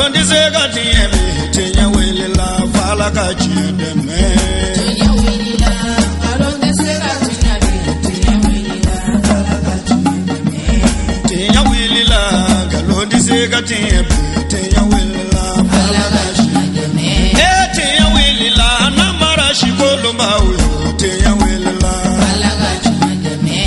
Nkalon tɛ se ka tiɲɛ bi, tiɲɛ wulila f'Ala ka tiɲɛ dɛmɛ. Tiɲɛ wulila, nkalon tɛ se ka tiɲɛ bi, tiɲɛ wulila f'Ala ka tiɲɛ dɛmɛ. Tiɲɛ wulila, nkalon tɛ se ka tiɲɛ bi, tiɲɛ wulila f'Ala ka tiɲɛ dɛmɛ. E tiɲɛ wulila, namara sikolonbaw yo, tiɲɛ wulila f'Ala ka tiɲɛ dɛmɛ.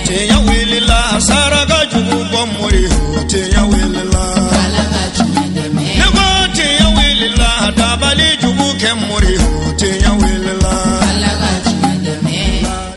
Tiɲɛ wulila, saraka jugu bɔ mori yo, tiɲɛ wulila f'Ala ka tiɲɛ dɛmɛ. Ne ko tiɲɛ wulila, dabali jugu kɛ mori yo, tiɲɛ wulila f'Ala ka tiɲɛ dɛmɛ.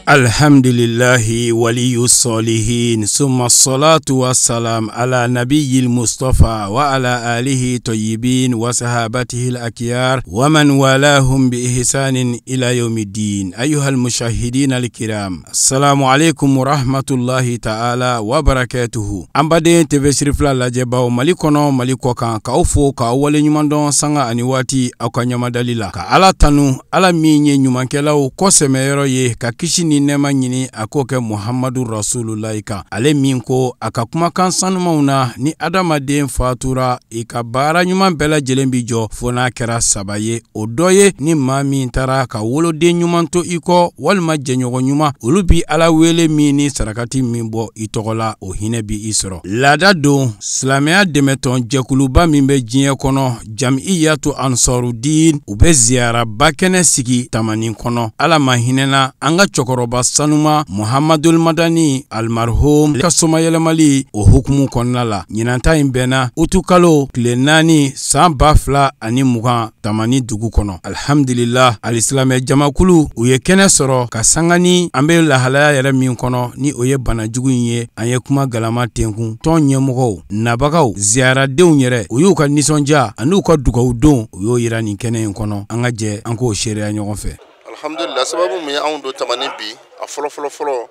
Alhamdulillahi waliyu salihin, summa salatu wassalam ala nabiyil mustafa wa ala alihi tayyibin wa sahabatihi al-akhyar wa man walahum bi ihsanin ila yawmiddin. Ayyuhal mushahidin al-kiram, assalamu alaikum wa rahmatullahi ta'ala wa barakatuhu. An baden TV Sirifila lajɛbaw Mali kɔnɔ, Mali kɔkan, k'aw fo k'aw waleɲuman dɔn sanga ani waati aw ka ɲamadali la, ka Ala tanu, Ala min ye ɲumankɛlaw kɔsɛmɛyɔrɔ ye, ka kisi ni nɛɛma ɲini a k'o kɛ Muhammadu Rasulullahi kan, ale min ko a ka kumakan sanumanw na ni adamaden fatura i ka baara ɲuman bɛɛ lajɛlen bi jɔ fo n'a kɛra saba ye. O dɔ ye ni maa min taara ka woloden ɲuman to i kɔ walima jɛɲɔgɔn ɲuman, olu bi Ala wele min ni sarakati min bɔ i tɔgɔ la, o hinɛ bi i sɔrɔ. Laada don silamɛya dɛmɛtɔn jɛkuluba min bɛ diɲɛ kɔnɔ, Jamiyatu Ansarudin, u bɛ ziyaraba kɛnɛ sigi Tamani kɔnɔ. Ala ma hinɛna an ka cɛkɔrɔba sanuma Muhammadul Madani almarhum ka somayɛlɛmali o hukumu kɔnɔna la. Ɲinanta in bɛnna utukalo tile 4 san 2020 Tamani dugu kɔnɔ. Alhamdulillah, alisilamɛ jamakulu u ye kɛnɛ sɔrɔ ka sanga ni an bɛ lahalaya yɛrɛ min kɔnɔ, ni o ye bana jugu in ye. An ye kuma galama tenkun tɔn ɲɛmɔgɔw, nabagaw, ziyaradenw yɛrɛ, u y'u ka nisɔndiya an'u ka dugawu don, u y'o yira nin kɛnɛ in kɔnɔ. An ka jɛ an k'o seereya ɲɔgɔn fɛ. Alhamdulillah, sababu min ye anw don Tamani bi, a fɔlɔ fɔlɔ fɔlɔ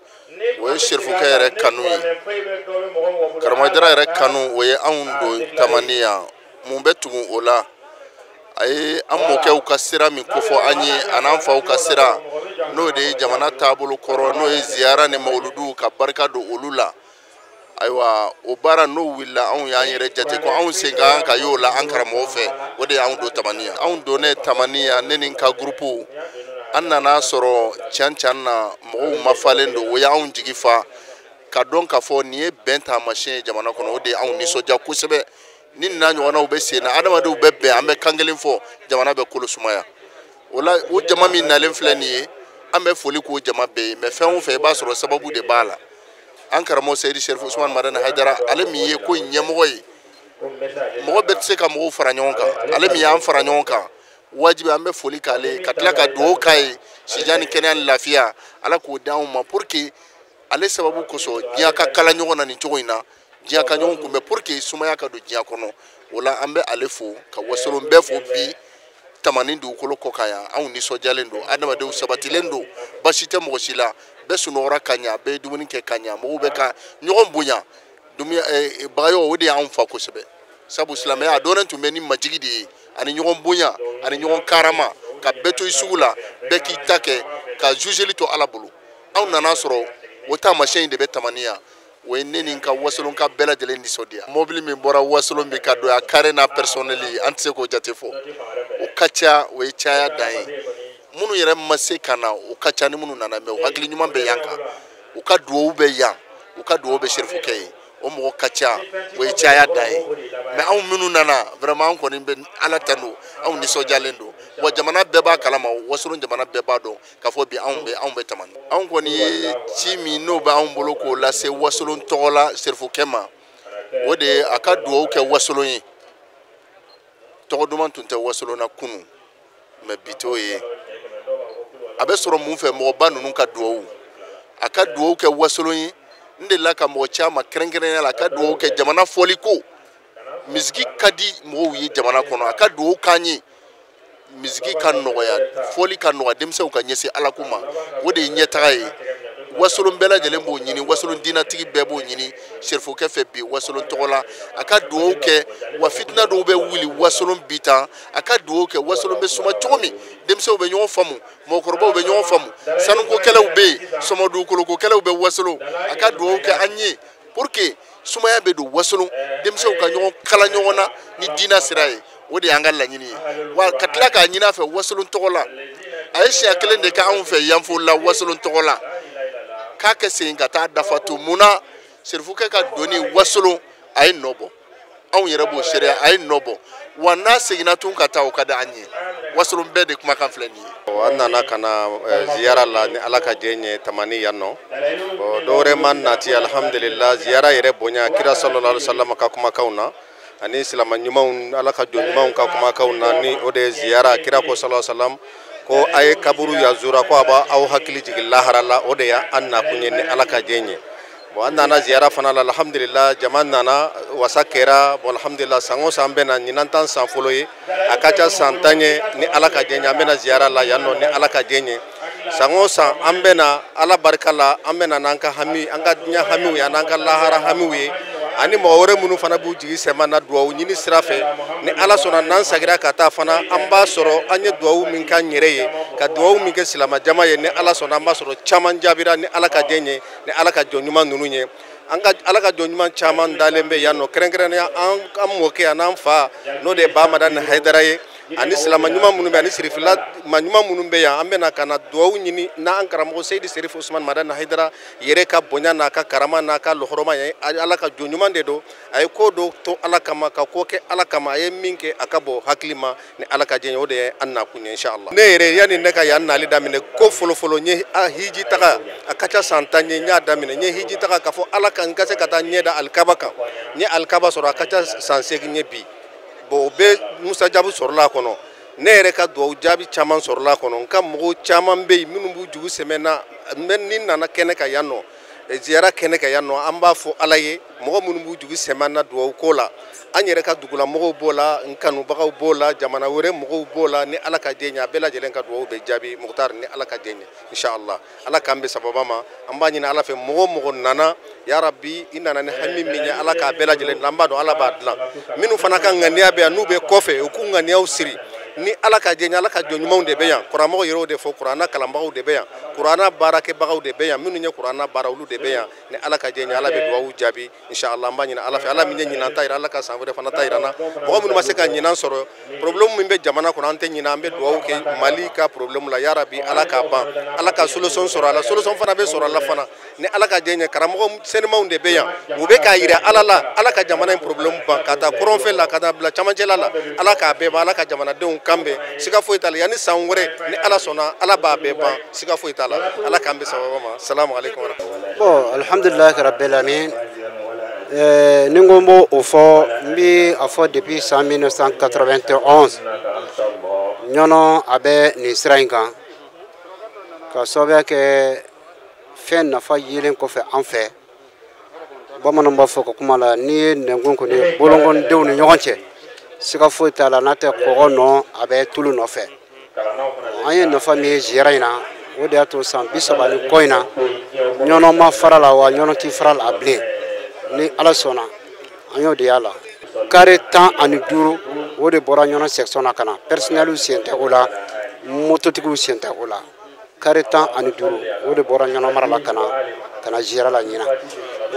o ye Serifukɛ yɛrɛ kanu ye, Karamɔgɔ Jara yɛrɛ kanu, o ye anw don Tamani yan. Mun bɛ tugun o la? A ye an mɔkɛw ka sira min kofɔ an ye, a n'an faw ka sira, n'o de ye jamana taabolo kɔrɔ, n'o ye ziyara ni mawuluduw ka barika don olu la. Ayiwa, o baara n'o wulila, anw y'an yɛrɛ jate ko anw sen ka kan ka y'o la an karamɔgɔ fɛ, o de y'anw don Tamani yan. Anw donnen Tamani yan, ne ni n ka gurupu, an nana sɔrɔ can can na mɔgɔw mafalen don, o y'anw jigi fa ka dɔn k'a fɔ nin ye bɛn taamasiyɛn ye jamana kɔnɔ. O de y'anw nisɔndiya kosɛbɛ. Ni nin n'a ɲɔgɔnnaw bɛ sen na, adamadenw bɛ bɛn, an bɛ kan kelen fɔ, jamana bɛ kolo sumaya. O la, o jama min nalen filɛ nin ye, an bɛ foli k'o jama bɛɛ ye. Mɛ fɛn o fɛn, i b'a sɔrɔ sababu de b'a la. An karamɔgɔ Seyidi Serifu Usumani Madani Hayidara, ale min ye ko in ɲɛmɔgɔ ye, mɔgɔ bɛɛ tɛ se ka mɔgɔw fara ɲɔgɔn kan, ale min y'an fara ɲɔgɔn kan, wajibi an bɛ foli k'ale ye, ka tila ka dugawu k'a ye, sijan ni kɛnɛya ni lafiya, Ala k'o d'anw ma, pour que ale sababu kosɔn diɲɛ ka kala ɲɔgɔn na nin cogo in na, diɲɛ ka ɲɔgɔn kunbɛn, pour que sumaya ka don diɲɛ kɔnɔ. O la, an bɛ ale fo ka wasolon bɛɛ fo bi Tamani dugukolo kɔ kan yan. Anw nisɔndiyalen don, adamadenw sabatilen don, basi tɛ mɔgɔ si la, bɛɛ sunɔgɔra ka ɲa, bɛɛ ye dumuni kɛ ka ɲa, mɔgɔw bɛ ka ɲɔgɔn bonya. Bagayogo, o de y'anw fa kosɛbɛ, sabu silamɛya a dɔnnen tun bɛ ni majigi de ye, ani ɲɔgɔn bonya, ani ɲɔgɔn karama, ka bɛɛ to i sugu la, bɛɛ k'i ta kɛ, ka jugeli to Ala bolo. Anw nana sɔrɔ o taamasiyɛn in de bɛ Tamani yan. O ye ne ni n ka wasolon ka bɛɛ lajɛlen nisɔndiya. Mobili min bɔra wasolon bi ka don a carré n'a personnel, an tɛ se k'o jate fɔ, o ka ca, o ye caya dan ye. Minnu yɛrɛ ma se ka na, o ka ca ni minnu nana, mɛ o hakili ɲuman bɛ yan kan, u ka duwawu bɛ yan, u ka duwawu bɛ Serifukɛ ye, o mɔgɔ ka ca, o ye caya dan ye. Mɛ anw minnu nana, vraiment an kɔni bɛ Ala tanu, anw nisɔndiyalen don. Wa jamana bɛɛ b'a kalama, wasolon jamana bɛɛ b'a dɔn k'a fɔ bi anw bɛ Tamani. Anw kɔni ye ci min n'o bɛ anw bolo k'o lase wasolon tɔgɔ la Serifukɛ ma, o de ye a ka duwawu kɛ wasolon ye. Tɔgɔ duman tun tɛ wasolon na kunun, mɛ bi t'o ye. A bɛ sɔrɔ mun fɛ? Mɔgɔba ninnu ka duwawu. A ka duwawu kɛ wasolon ye. N delila ka mɔgɔ caman kɛrɛnkɛrɛnnenya la, a ka duwawu kɛ jamana fɔli ko misigi ka di mɔgɔw ye jamana kɔnɔ, a ka duwawu k'an ye misigi ka nɔgɔya, fɔli ka nɔgɔya, denmisɛnw ka ɲɛsin Ala ko ma, o de ye ɲɛtaga ye. Wasolon bɛɛ lajɛlen b'o ɲini, wasolon diinatigi bɛɛ b'o ɲini Serifukɛ fɛ bi wasolon tɔgɔ la, a ka duwawu kɛ. Wa fitina dɔw bɛ wuli wasolon bi tan, a ka duwawu kɛ wasolon bɛ suma cogo min, denmisɛnw bɛ ɲɔgɔn faamu, mɔgɔkɔrɔbaw bɛ ɲɔgɔn faamu, sanuko kɛlɛw bɛ yen, sɔmɔdugukoloko kɛlɛw bɛ wasolon, a ka duwawu kɛ an ye pour que Sumaya bɛ don Wasolon, denmisɛnw ka ɲɔgɔn kala ɲɔgɔn na ni diinɛ sira ye. O de y'an ka laɲini ye. Wa ka tila k'a ɲini a fɛ Wasolon tɔgɔ la, a ye siɲɛ kelen de kɛ anw fɛ Yanfolila Wasolon tɔgɔ la, k'a kɛ segin ka taa dafa to. Mun na Serifukɛ ka donni Wasolon a ye nɔ bɔ, anw yɛrɛ b'o seereya, a ye nɔ bɔ. Wa n'a seginna tun ka taa, o ka di an ye. Wasolon bɛɛ de kumakan filɛ nin ye. An nana ka na ziyara la ni Ala ka jɛ ye Tamani yan nɔ. Bon, dɔwɛrɛ ma nati, alhamdulillah, ziyara yɛrɛ bonya kira sallallahu alaihi wasallam ka kumakanw na ani silama ɲumanw, Ala ka jɔn ɲumanw ka kumakanw na, ni o de ye ziyara. Kira ko sallallahu alaihi wasallam ko a ye kaburu yazura, ko a b'a aw hakili jigin lahara la. O de y'an nakun ye ni Ala ka jɛ ye. Bon, an nana ziyara fana la, alhamdulillah, jama nana, wasa kɛra. Bon, alhamdulillah, san o san bɛ na, ɲinan t'an san fɔlɔ ye, a ka ca san 10 ye ni Ala ka jɛ ye. An bɛ na ziyara la yan nɔ ni Ala ka jɛ ye. San o san an bɛ na Ala barika la, an bɛ na n'an ka hami, an ka diɲɛ hamiw ye, an'an ka lahara hamiw ye, ani mɔgɔ wɛrɛ minnu fana b'u jigi sɛmɛ na duwawu ɲini sira fɛ. Ni Ala sɔnna, n'an sagira ka taa fana, an b'a sɔrɔ an ye duwawu min k'an yɛrɛ ye, ka duwawu min kɛ silama jama ye, ni Ala sɔnna an b'a sɔrɔ caman jaabira ni Ala ka jɛ ye, ni Ala ka jɔn ɲuman ninnu ye. An ka Ala ka jɔn ɲuman caman dalen bɛ yan nɔ, kɛrɛnkɛrɛnnenya an mɔkɛ an'an fa, n'o de ye Bamadani Hayidara ye, ani silama ɲuman minnu bɛ, ani sirifila ma ɲuman minnu bɛ yan. An bɛ na ka na duwawu ɲini n'an karamɔgɔ Seyidi Serifu Usumani Madani Hayidara yɛrɛ ka bonya n'a ka karama n'a ka lɔhɔrɔma ye. Ala ka jɔn ɲuman de don, a ye ko dɔ to Ala kama, ka ko kɛ Ala kama, a ye min kɛ a ka bɔ hakili ma ni Ala ka diɲɛ ye. O de ye an nakun ye, inshallah. Ne yɛrɛ, yanni ne ka yan nali daminɛ, ko fɔlɔfɔlɔ n ye hiji taga, a ka ca san 10 ye n y'a daminɛ. N ye hiji taga k'a fɔ Ala ka n ka se ka taa ɲɛ da alikaba kan. N ye alikaba sɔrɔ, a ka ca san 8 ye bi. Bon, o bɛɛ musajabu sɔrɔla a kɔnɔ. Ne yɛrɛ ka duwawu jaabi caman sɔrɔla a kɔnɔ. N ka mɔgɔw caman bɛ yen minnu b'u jugu sɛmɛ na. Ni nana kɛnɛ kan yan nɔ, ziyara kɛnɛ kan yan nɔ, an b'a fɔ Ala ye, mɔgɔ minnu b'u jugu sɛmɛ na duwawu ko la, an yɛrɛ ka dugulamɔgɔw b'o la, n kanubagaw b'o la, jamana wɛrɛ mɔgɔw b'o la, ni Ala ka diɲɛ ye, a bɛɛ lajɛlen ka duwawu bɛ jaabi Mukutari, ni Ala ka diɲɛ ye, inshallah. Ala k'an bɛn sababa ma. An b'a ɲini Ala fɛ, mɔgɔ o mɔgɔ nana, ya Rabbi, i nana ni hami min ye, Ala k'a bɛɛ lajɛlen dilan. An b'a dɔn Ala b'a dilan. Minnu fana ka ŋaniya bɛ yan, n'u bɛ kɔfɛ, u k'u ŋaniyaw siri ni Ala ka diɲɛ. Ala ka jɔn ɲumanw de bɛ yan. Kuranmɔgɔ yɛrɛw de fɔ, kuranna kalanbagaw de bɛ yan, kuranna baarakɛbagaw de bɛ yan, minnu ye kuranna baara, olu de bɛ yan. Ni Ala ka diɲɛ, Ala bɛ duwawu jaabi, inshallah. An b'a ɲini Ala fɛ, Ala min ye ɲinan ta yira, Ala ka san wɛrɛ fana ta yira na. Mɔgɔ minnu ma se ka ɲinan sɔrɔ, problème min bɛ jamana kɔnɔ, an tɛ ɲinan, an bɛ duwawu kɛ Mali ka problème la, ya Rabbi, Ala k'a ban, Ala ka solution sɔrɔ a la. Solution fana bɛ sɔrɔ a la fana ni Ala ka diɲɛ. Karamɔgɔ senimanw de bɛ yan, u bɛ k'a yira Ala la, Ala ka jamana in problème ban, ka taa kɔrɔnfɛ la, ka taa bila camancɛla la. Ala k'a bɛɛ ban, Ala ka jamanadenw kan bɛn, siga foyi t'a la. Yanni san wɛrɛ, ni Ala sɔnna, Ala b'a bɛɛ ban, siga foyi t'a la. Ala k'an bɛn sababa ma. Salamu aleykum wa rahmatulah. Bon, alhamdulilahi rabbil alamin. Ni n ko n b'o fɔ, n bɛ a fɔ depuis san 1991 Ɲɔnɔ a bɛ nin sira in kan, ka sababuya kɛ fɛn nafa yelen kɔfɛ an fɛ. Bamananw b'a fɔ ka kuma la, n'i ye nɛnkun kɔni bolonkɔnidenw ni ɲɔgɔn cɛ, siga foyi t'a la, n'a tɛ kɔgɔ nɔ, a bɛ tulu nɔfɛ. An ye nafa min ye ziyara in na, o de y'a to san 30 ni kɔ in na, Ɲɔnɔ ma fara la, wa Ɲɔnɔ ti fara la bilen ni Ala sɔnna. An y'o de y'a la. Car 15, o de bɔra Ɲɔnɔ section na ka na. Personnel sen tɛ o la, mototigiw sen tɛ o la. Car 15, o de bɔra Ɲɔnɔ mara la ka na ziyara la ɲinan.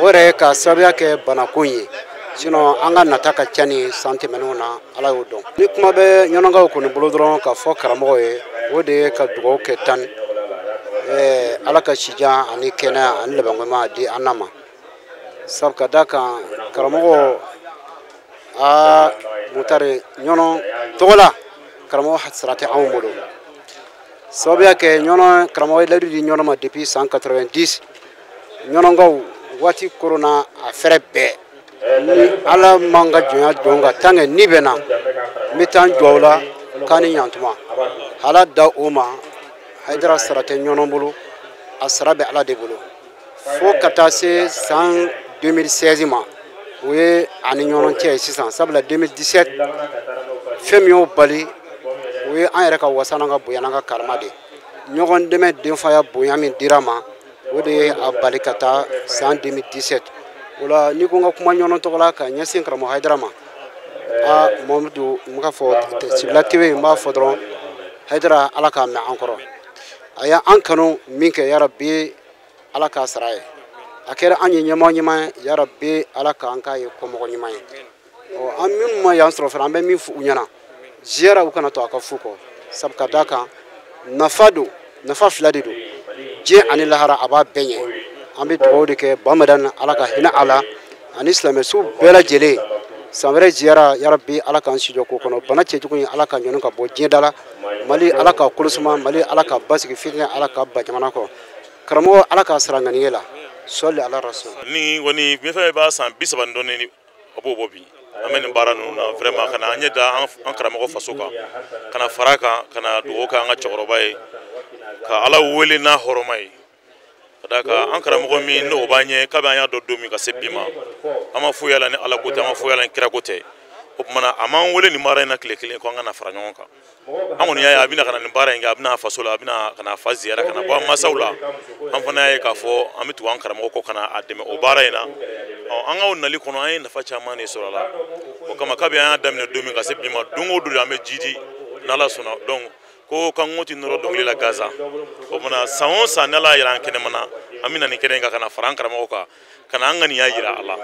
O yɛrɛ ka sababuya kɛ banako in ye, sinon an ka nata ka ca ni san tɛmɛnenw na, Ala y'o dɔn. Ni kuma bɛ Ɲɔnɔkaw kɔni bolo dɔrɔn ka fɔ karamɔgɔ ye, o de ye ka dugawu kɛ tan, Ala ka sijan ani kɛnɛya ani labankoɲuman di an na ma. Sabu ka da kan karamɔgɔ aa Mutari, Ɲɔnɔ tɔgɔ la, karamɔgɔ sara tɛ anw bolo. Sababuya kɛ Ɲɔnɔ karamɔgɔ ye layidu di Ɲɔnɔ ma depuis san 90. Ɲɔnɔkaw waati korona a fɛrɛ bɛɛ ni Ala man ka jɔnya jɔn kan, tant que ni bɛ na, n bɛ taa n jɔ o la k'a ni ɲantuma. Ala da o ma, Hayidara sara tɛ Ɲɔnɔ bolo, a sara bɛ Ala de bolo. Fo ka taa se san 2016 ma, o ye ani Ɲɔnɔ cɛ ye sisan. Sabula 2017, fɛn min y'o bali, o ye an yɛrɛ ka wasa n'an ka bonya n'an ka karama de ɲɔgɔn dɛmɛ, denfaya bonya min dira ma, o de ye a bali ka taa san 2017 o la. N'i ko n ka kuma Ɲɔnɔ tɔgɔ la ka ɲɛsin karamɔgɔ Hayidara ma, a Mamadu, n ka fɔ Sibila TV, n b'a fɔ dɔrɔn, Hayidara, Ala k'a mɛn an kɔrɔ. A y'an kanu min kɛ, yarabi, Ala k'a sara ye. A kɛra an ye ɲɛmaa ɲuman ye, yarabi Ala k'an k'a ye kɔmɔgɔ ɲuman ye. Ɔ an minnu ma yan sɔrɔ fana, an bɛ min fɔ u ɲɛna, ziyara u kana to a ka fu kɔ, sabu ka d'a kan nafa don, nafa fila de don, diɲɛ ani lahara a b'a bɛɛ ɲɛ. An bɛ dugawu de kɛ Bamadan, Ala ka hinɛ a la ani silamɛsu bɛɛ lajɛlen. San wɛrɛ ziyara, yarabi Ala k'an si jɔ ko kɔnɔ. Bana cɛjugu in, Ala ka ɲɔni ka bɔ diɲɛ da la. Mali, Ala ka kolosuma. Mali, Ala ka basigi. Fitinɛ, Ala ka ba jamana kɔ. Karamɔgɔ, Ala k'a sara ŋaniye la. Sɔli ala rasul. Ni kɔni min fɛn b'a san 30 ni dɔɔni, a b'o bɔ bi. An bɛ nin baara ninnu na vraiment, ka na an ɲɛ da an karamɔgɔ faso kan, ka na fara kan, ka na dugawu kɛ an ka cɛkɔrɔba ye, ka Ala wele n'a hɔrɔma ye, ka d'a kan an karamɔgɔ min n'o b'an ɲɛ kabi an y'a dɔn don min ka se bi ma, an ma foyi la ni Ala ko tɛ, an ma foyi la ni kira ko tɛ. O tuma na, a m'an wele nin baara in na tile kelen ko an ka na fara ɲɔgɔn kan. An kɔni y'a ye a bɛna ka na nin baara in kɛ, a bɛna a faso la, a bɛna ka na fa ziyara, ka na bɔ an masaw la. An fana y'a ye k'a fɔ an bɛ tugu an karamɔgɔ kɔ ka na a dɛmɛ o baara in na. Ɔ, an ka o nali kɔnɔ, an ye nafa caman de sɔrɔ a la. O kama, kabi an y'a daminɛ don min ka se bi ma, don o don an bɛ ji di n'Ala sɔnna. Donc ko kan ko ti nɔrɔ dɔnkili la gansan. O tuma na, san o san, n'Ala y'a yira an kɛnɛmana, an bɛ na nin kɛnɛ in kan, ka na fara an karamɔgɔ kan, ka na an ŋaniya yira a la.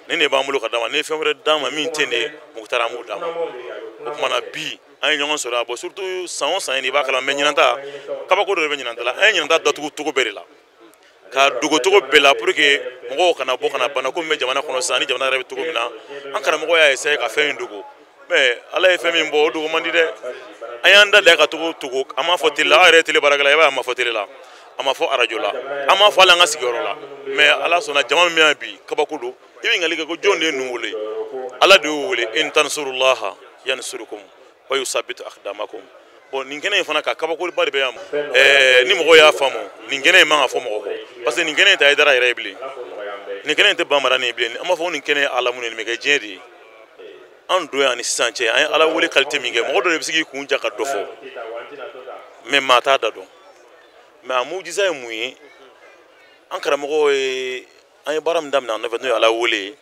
Nin de b'an bolo ka d'a ma. Ni ye fɛn wɛrɛ d'an ma min tɛ nin ye, Mukutari, an b'o d'a ma. O tuma na, bi an ye ɲɔgɔn sɔrɔ yan. Bon, surtout san o san ye nin, i b'a kalama. Mais ɲinan ta, kabako dɔ de bɛ ɲinan ta la. An ye ɲinan ta datugu cogo bɛɛ de la, ka dogo cogo bɛɛ la, pour que mɔgɔw kana bɔ ka na bana ko min bɛ jamana kɔnɔ sisan, ni jamana yɛrɛ bɛ cogo min na. An karamɔgɔ y'a essayer ka fɛn in dogo, mais Ala ye fɛn min bɔ, o dogo man di dɛ. An y'an da da ka togo togo, an m'a fɔ télé la. Aw yɛrɛ ye télé baarakɛla, i b'a ye, a ma fɔ télé la, a ma fɔ arajo la, an m'a fɔ hali an ka sigiyɔrɔ la. Mais Ala sɔnna, jama min bɛ yan bi, kabako don. I bɛ ɲininkali kɛ ko jɔn de ye ninnu wele? Ala de y'u wele. In tansurullaha yansurukum wa yusabitu aqdamakum. Bon, nin kɛnɛ in fana ka kabakoba de bɛ yan. Ni mɔgɔw y'a faamu, nin kɛnɛ in man ka fɔ mɔgɔ kɔ, parce que nin kɛnɛ in tɛ Hayidara yɛrɛ ye bilen, nin kɛnɛ in tɛ Bamadan ye bilen. An b'a fɔ ko nin kɛnɛ ye alamu ye, nin bɛ kɛ diɲɛ de ye. An don yan ni sisan cɛ, an ye Ala wele qualité min kɛ, mɔgɔ dɔ de bɛ se k'i kun ja ka dɔ fɔ, mais maa t'a da dɔn. Mais a mujisa ye mun ye? An karamɔgɔ ye, an ye baara min daminɛ a nɔfɛ, n'o ye Ala wele ye,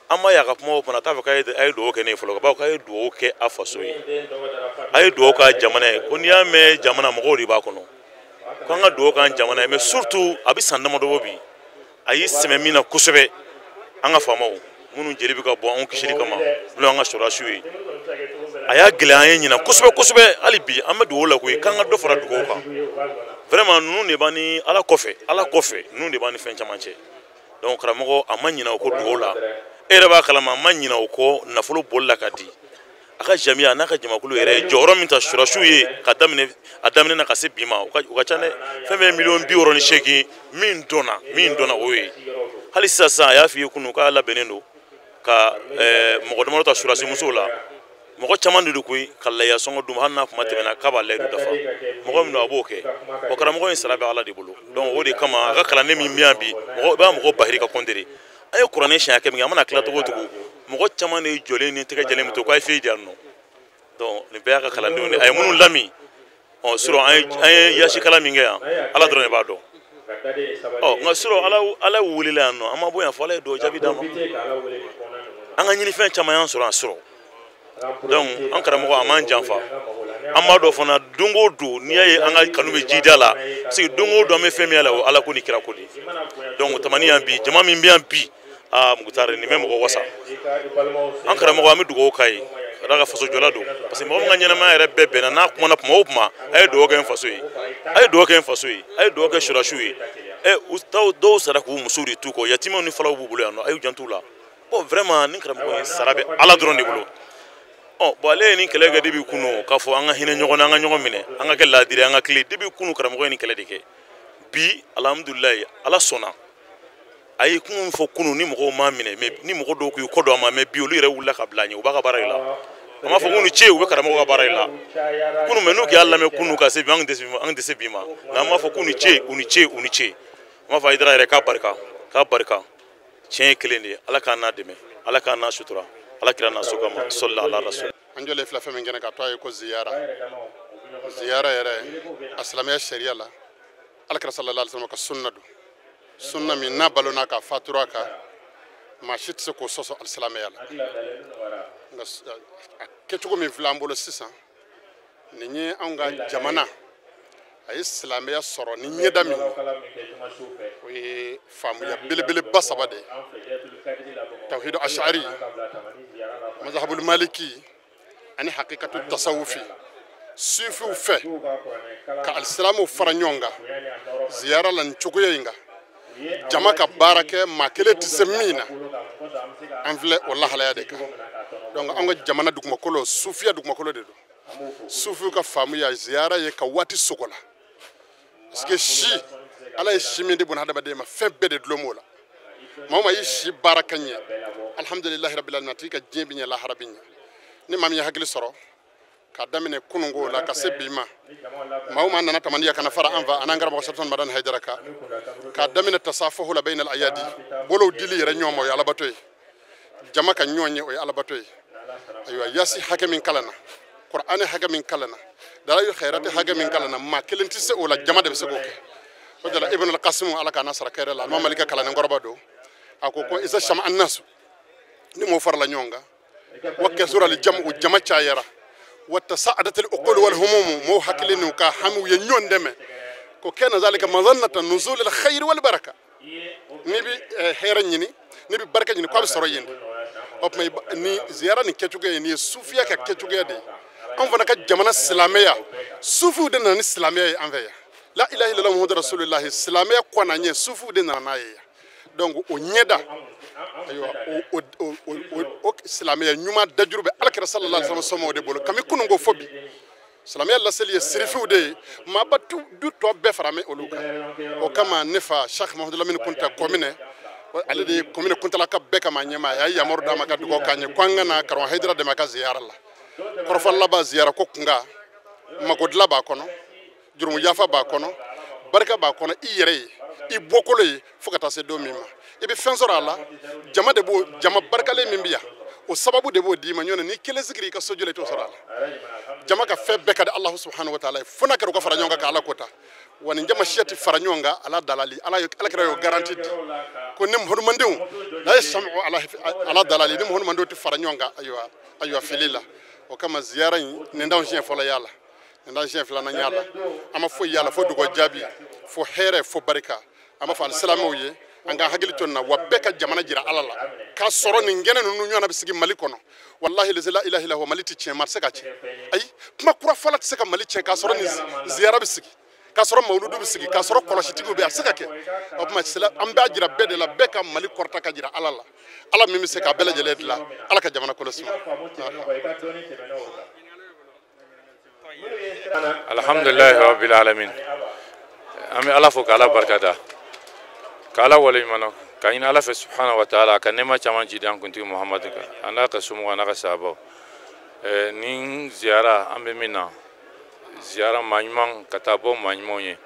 an ma y'a ka kumaw fana, a t'a fɔ k'a ye dugawu kɛ ne ye fɔlɔ, ka bawo k'a ye dugawu kɛ a faso ye, a ye dugawu k'a jamana ye, ko n'i y'a mɛn jamana, mɔgɔw de b'a kɔnɔ, ko an ka dugawu k'an jamana ye. Mais surtout, a bɛ san damadɔ bɔ bi, a y'i sɛmɛ min na kosɛbɛ, an ka faamaw minnu jeli bɛ ka bɔ anw kisili kama, n'o y'an ka sɔrɔdasiw ye, a y'a gɛlɛya an ye ɲinan kosɛbɛ kosɛbɛ. Hali bi an bɛ dugawu la koyi, k'an ka dɔ fara dugawu kan. Vraiment, ninnu de b'an ni Ala kɔfɛ, Ala kɔfɛ, ninnu de b'an ni fɛn caman cɛ. Donc karamɔgɔ, a ma ɲinɛ o kɔ dugawu la. E yɛrɛ b'a kalama, a ma ɲinɛ o kɔ nafolo bɔli la ka di. A ka jamiya n'a ka jamakulu yɛrɛ ye jɔyɔrɔ min ta sɔrɔdasiw ye ka daminɛ a daminɛ na ka se bi ma, o ka ca dɛ. Fɛn fɛn ye 68 miliyɔn min dɔnna, o ye. Hali sisan sisan, a y'a f'i ye kunun k'a labɛnnen don ka mɔgɔ damadɔ ta sɔrɔdasi musow la. Mɔgɔ caman de don koyi, ka layiya sɔngɔ d'u ma, hali n'a kuma tɛmɛna k'a b'a layidu dafa. Mɔgɔ min don, a b'o kɛ. O karamɔgɔ in sara bɛ Ala de bolo. Donc o de kama, a ka kalanden min bɛ yan bi, mɔgɔ i b'a mɔgɔ bahiri ka kɔntere. An ye kuranɛ siɲɛ hakɛ min kɛ, an mana tila cogo o cogo, mɔgɔ caman de jɔlen ni tɛgɛ jɛlen bɛ to k'a ye fɛn di yan nɔ. Donc nin bɛɛ y'a ka kalandenw de, a ye minnu lami. Ɔ, surɔ an ye yasikala min kɛ yan, Ala dɔrɔn de b'a dɔn. Ɔ, nka surɔ Ala welela yan nɔ, an ma bɔ yan fɔ Ala ye dugawu jaabi d'an ma. An ka ɲinifɛn caman y'an sɔrɔ yan surɔ. Donc an karamɔgɔ, a m'an janfa. An b'a dɔn fana, don o don, n'i y'a ye an ka kanu bɛ jida la, parce que don o don an bɛ fɛn min la, o Ala ko ni kira ko de. Donc tamani yan bi, jama min bɛ yan bi, aa Mukutari, nin bɛ mɔgɔ wasa. An karamɔgɔ, an bɛ dugawu k'a ye, ka d'a ka fasojɔla don, parce que mɔgɔ min ka ɲɛnamaya yɛrɛ bɛɛ bɛnna n'a kumana kuma o kuma, a ye dugawu kɛ n faso ye, a ye dugawu kɛ n faso ye, a ye dugawu kɛ sɔrɔdasiw ye. Ɛ, dɔw sara k'u musow de t'u kɔ, yatimɛw ni falaw b'u bolo yan nɔ, a y'u janto u la. Bon, vraiment, nin karamɔgɔ in sara bɛ Ala dɔrɔn de bolo. Ɔ bon, ale ye nin kɛlɛ kɛ depuis kunu, k'a fɔ an ka hinɛ ɲɔgɔn na, an ka ɲɔgɔn minɛ, an ka kɛ laadiri, an ka tile. Depuis kunu, karamɔgɔ ye nin kɛlɛ de kɛ. Bi, alhamdulilayi, Ala sɔnna. A ye kuma min fɔ kunu, ni mɔgɔw m'a minɛ, mais ni mɔgɔ dɔw k'u kɔ don a ma, mais bi olu yɛrɛ wulila ka bila a ɲɛ, u b'a ka baara de la. An b'a fɔ k'u ni ce, u bɛ karamɔgɔ ka baara de la kunu, mais n'u y'a lamɛn kunu ka se bi, an tɛ se bi ma. Nka an b'a fɔ k'u ni ce, u ni ce, u ni ce. An b'a fɔ Hayidara yɛrɛ k'a barika, k'a barika. Tiɲɛ ye kelen de ye. Ala k'an n'a dɛmɛ, Ala k'an n'a sutura, Ala kira n'a so kama, sɔli ala rasul. An jɔlen filɛ fɛn min kɛnɛ ka to a ye ko ziyara, ziyara yɛrɛ a silamɛya sariya la, Ala kira sallallahu alaihi wasallam ka sunna don, sunna min n'a balona ka fatura kan, maa si tɛ se k'o sɔsɔ alisilamɛya la. Nka a kɛcogo min filɛ an bolo sisan, nin ye anw ka jamana A ye silamɛya sɔrɔ ni ɲɛda min o ye faamuya belebeleba saba de ye: tawhidu ashari, mazhabul maliki ani hakikatu tasawufi. Sufiw fɛ ka alisilamɛw fara ɲɔgɔn kan ziyara la nin cogoya in kan, jama ka baara kɛ maa kelen tɛ se min na, an filɛ o lahalaya de kan. Donc an ka jamana dugumakolo sufiya dugumakolo de don. Sufiw ka faamuya ziyara ye ka waati sogo la, parce que si ala ye si min di buna hadamaden ma, fɛn bɛɛ de dulon b'o la. Maa o maa y'i si baara ka ɲɛ, alhamdulilahi rabbil alamin, a tigi ka diɲɛ bi ɲɛ, lahara bi ɲɛ. Ni maa min ye hakili sɔrɔ k'a daminɛ kununko la ka se bi ma, maa o maa nana Tamaniya kana fara an fa an'an karamɔgɔ Sɛbɛn Madani Hayidara kan, k'a daminɛ tasafahu la bayna al-ayadi, bolow dili yɛrɛ ɲɔgɔn ma, o ye alabato ye. Jama ka ɲɔgɔn ye, o ye alabato ye. Ayiwa, yasi hakɛ min kalanna, Qur'ani hakɛ min kalanna, dalayu khayrati hakɛ min kalanna, maa kelen tɛ se o la, jama de bɛ se k'o kɛ. O de la Ibn al-Qasim, ala k'a n'a sara kɛrɛ la, Alimami Maliki ka kalannen kɔrɔba don, a ko ko isa sama annasu, ni mɔgɔw farala ɲɔgɔn kan, wa kasura al-jam'u, jama cayara, wa tasa'adat al-uqul wal humum, mɔgɔw hakili n'u ka hamiw ye ɲɔgɔn dɛmɛ, ko kana zalika mazannata nuzul al-khayr wal baraka. N'i bɛ hɛrɛ ɲini, n'i bɛ barika ɲini, k'a bɛ sɔrɔ yen de. O tuma ni ziyara nin kɛcogoya ye, nin ye sufiya ka kɛcogoya de ye. An fana ka jamana silamɛya, sufiw de nana ni silamɛya ye an fɛ yan. La ilaha illallah muhammadu rasulullah, silamɛya kɔnna ɲɛ, sufiw de nana n'a ye yan. Donc o ɲɛda, ayiwa, o silamɛya ɲuman dajuru bɛ alakira sallallahu alaihi wasallam somɔgɔw de bolo kami kunun ko fo bi. Silamɛya laseli ye sirifiw de ye, maaba du tɔ bɛɛ fara mɛ olu kan. O kama ne fa Cheikh Mahamadou Lamine Kunta Kɔminɛ, ale de ye Kɔminɛ kuntalaka bɛɛ kama ɲɛmaa, a ye yamaru d'a ma ka dugawu k'an ye ko an ka na karamɔgɔ Hayidara dɛmɛ a ka ziyara la. Kɔrɔfɔ laban ziyara ko kunkan, mako dilan b'a kɔnɔ, jurumu yafa b'a kɔnɔ, barika b'a kɔnɔ, i yɛrɛ ye, i bɔkolo ye, fo ka taa se don min ma i bɛ fɛn sɔrɔ a la. Jama de b'o, jama barikalen min bɛ yan, o sababu de b'o d'i ma. Ɲɔn ni kelen sigira i ka sojɔ la, i t'o sɔrɔ a la. Jama ka fɛn bɛɛ ka di Alahu subahanahu wa taala ye, fo n'a kɛra u ka fara ɲɔgɔn kan ka Ala ko ta. Wa nin jama siya tɛ fara ɲɔgɔn kan ala dalali, ala kɛra y'o garanti di ko ni muhanumandenw la ye sami'u ala dalali, ni muhanumandenw tɛ fara ɲɔgɔn kan, ayiwa ayiwa fili la. O kama ziyara in, nin t'anw siɲɛ fɔlɔ y'a la, nin t'anw siɲɛ filanan y'a la. An ma foyi y'a la fo dugawu jaabi, fo hɛrɛ, fo barika. An b'a fɔ alisilamɛw ye, an ka hakili to nin na, wa bɛɛ ka jamana jira Ala la k'a sɔrɔ nin kɛnɛ ninnu ɲɔgɔnna bɛ sigi Mali kɔnɔ. Walahi la ilaha illallah, Mali tɛ tiɲɛ, maa tɛ se ka tiɲɛ. Ayi, kuma kura fɔla tɛ se ka Mali tiɲɛ k'a sɔrɔ nin ziyara bɛ sigi, k'a sɔrɔ mawuludu bɛ sigi, k'a sɔrɔ kɔlɔsitigiw bɛ yen, a tɛ se ka kɛ. O tuma an b'a jira bɛɛ de la, bɛɛ ka Mali kɔrɔta ka jira Ala la, Ala min bɛ se k'a bɛɛ lajɛlen dilan. Ala ka jamana kɔlɔsi. Alhamdulilahi rabbil alamin. An bɛ Ala fo k'Ala barika da, k'Ala waleɲuman, k'a ɲini Ala fɛ subhanahu wa taala ka nɛɛma caman jidi an kuntigi Muhamadu kan, a n'a ka somɔgɔw, a n'a ka sahabaw. Nin ziyara an bɛ min na, ziyara maa ɲuman ka taa bɔ maa ɲumanw ye,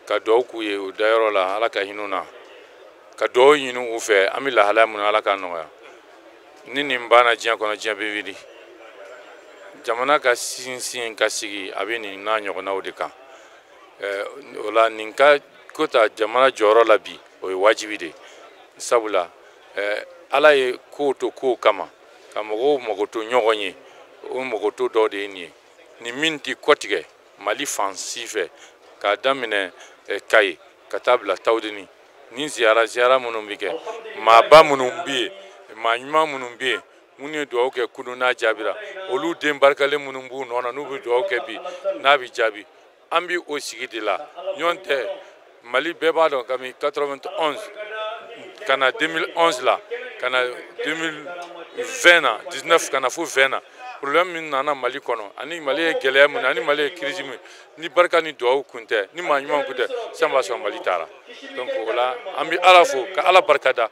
ka duwawu k'u ye u dayɔrɔ la, Ala ka hinɛ u na, ka duwawu ɲini u fɛ, an bɛ lahalaya min na, Ala k'a nɔgɔya. Ni nin banna diɲɛ kɔnɔ, diɲɛ bɛ wuli. Jamana ka sinsin ka sigi a bɛ nin n'a ɲɔgɔnnaw de kan. O la nin ka ko ta jamana jɔyɔrɔ la bi, o ye wajibi de ye. Sabula Ala ye kow to kow kama, ka mɔgɔw mago to ɲɔgɔn ye, o mago to dɔw de ye nin ye. Nin min tɛ kɔtigɛ Mali fan si fɛ, k'a daminɛ Kayi ka taa bila Tawudeni, nin ziyara minnu bɛ kɛ, maaba minnu bɛ yen, maa ɲuman minnu bɛ yen, minnu ye dugawu kɛ kunun n'a jaabira, olu den barikalen minnu b'u nɔ na, n'u bɛ dugawu kɛ bi n'a bɛ jaabi, an bɛ o sigi de la. Ɲɔgɔn tɛ Mali bɛɛ b'a dɔn kabini 91 ka na 2011 la, ka na 2020 na, 19 ka na fo 20 na, problème min nana Mali kɔnɔ, ani Mali ye gɛlɛya min, ani Mali ye crise min, ni barika ni duwawu kun tɛ, ni maa ɲuman kun tɛ, sisan b'a sɔrɔ Mali taara. Donc o la an bɛ Ala fo ka Ala barika da.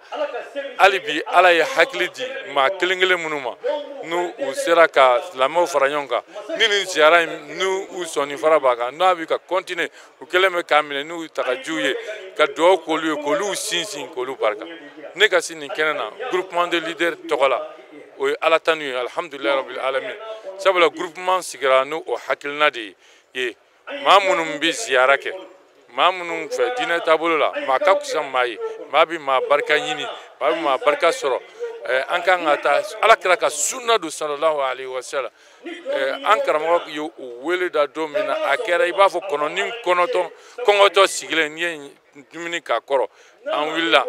Hali bi Ala ye hakili di maa kelen kelen minnu ma, n'u u sera ka silamɛw fara ɲɔgɔn kan, ni nin ziyara in n'u u sɔnni fara b'a kan, n'a bɛ ka continuer, u kɛlen bɛ k'a minɛ n'u tagajiw ye, ka duwawu k'olu ye, k'olu sinsin, k'olu barika. Ne ka se nin kɛnɛ na groupement de leaders tɔgɔ la, o ye Ala tanu ye, alhamdulilayi rabbil alamin. Sabula groupement sigira n'o hakilina de ye, maa minnu bɛ ziyara kɛ, maa minnu fɛ diinɛ taabolo la, maa ka fisa maa ye, maa bɛ maa barika ɲini, maa bɛ maa barika sɔrɔ. An kan ka taa Ala kira ka sunna don sallallahu alaihi wasallam. An karamɔgɔ ye o wele da don min na, a kɛra i b'a fɔ kɔnɔni kɔnɔtɔ kɔngɔtɔ sigilen n'i ye dumuni k'a kɔrɔ, an wulila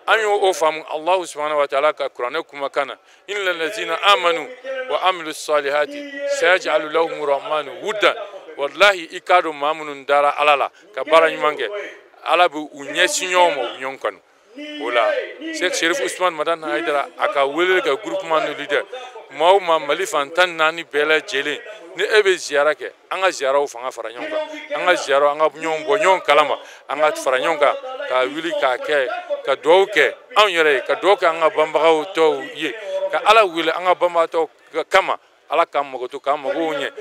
an y'o faamu Allahu subhanahu wa ta'ala ka kuranɛ kumakan na, inna allazina amanu wa amilu salihati sayaj'alu lahum rahmanu wuddan. Wallahi i k'a dɔn maa minnu dara Ala la ka baara ɲuman kɛ, Ala bɛ u ɲɛsin ɲɔgɔn ma, u bɛ ɲɔgɔn kanu. O la Cheikh Chérif Ousmane Madani Haidara a ka weleli kɛ groupement de leader maa o maa Mali fan 14 bɛɛ lajɛlen, ni e bɛ ziyara kɛ, an ka ziyaraw fanga fara ɲɔgɔn kan, an ka ziyaraw, an ka ɲɔgɔn bɔ ɲɔgɔn kalama, an ka fara ɲɔgɔn kan ka wuli k'a kɛ, ka dugawu kɛ anw yɛrɛ ye, ka dugawu kɛ an ka banbagaw tɔw ye, ka Ala wele an ka banbagatɔw kama, Ala k'an mago to, k'an magow ɲɛ,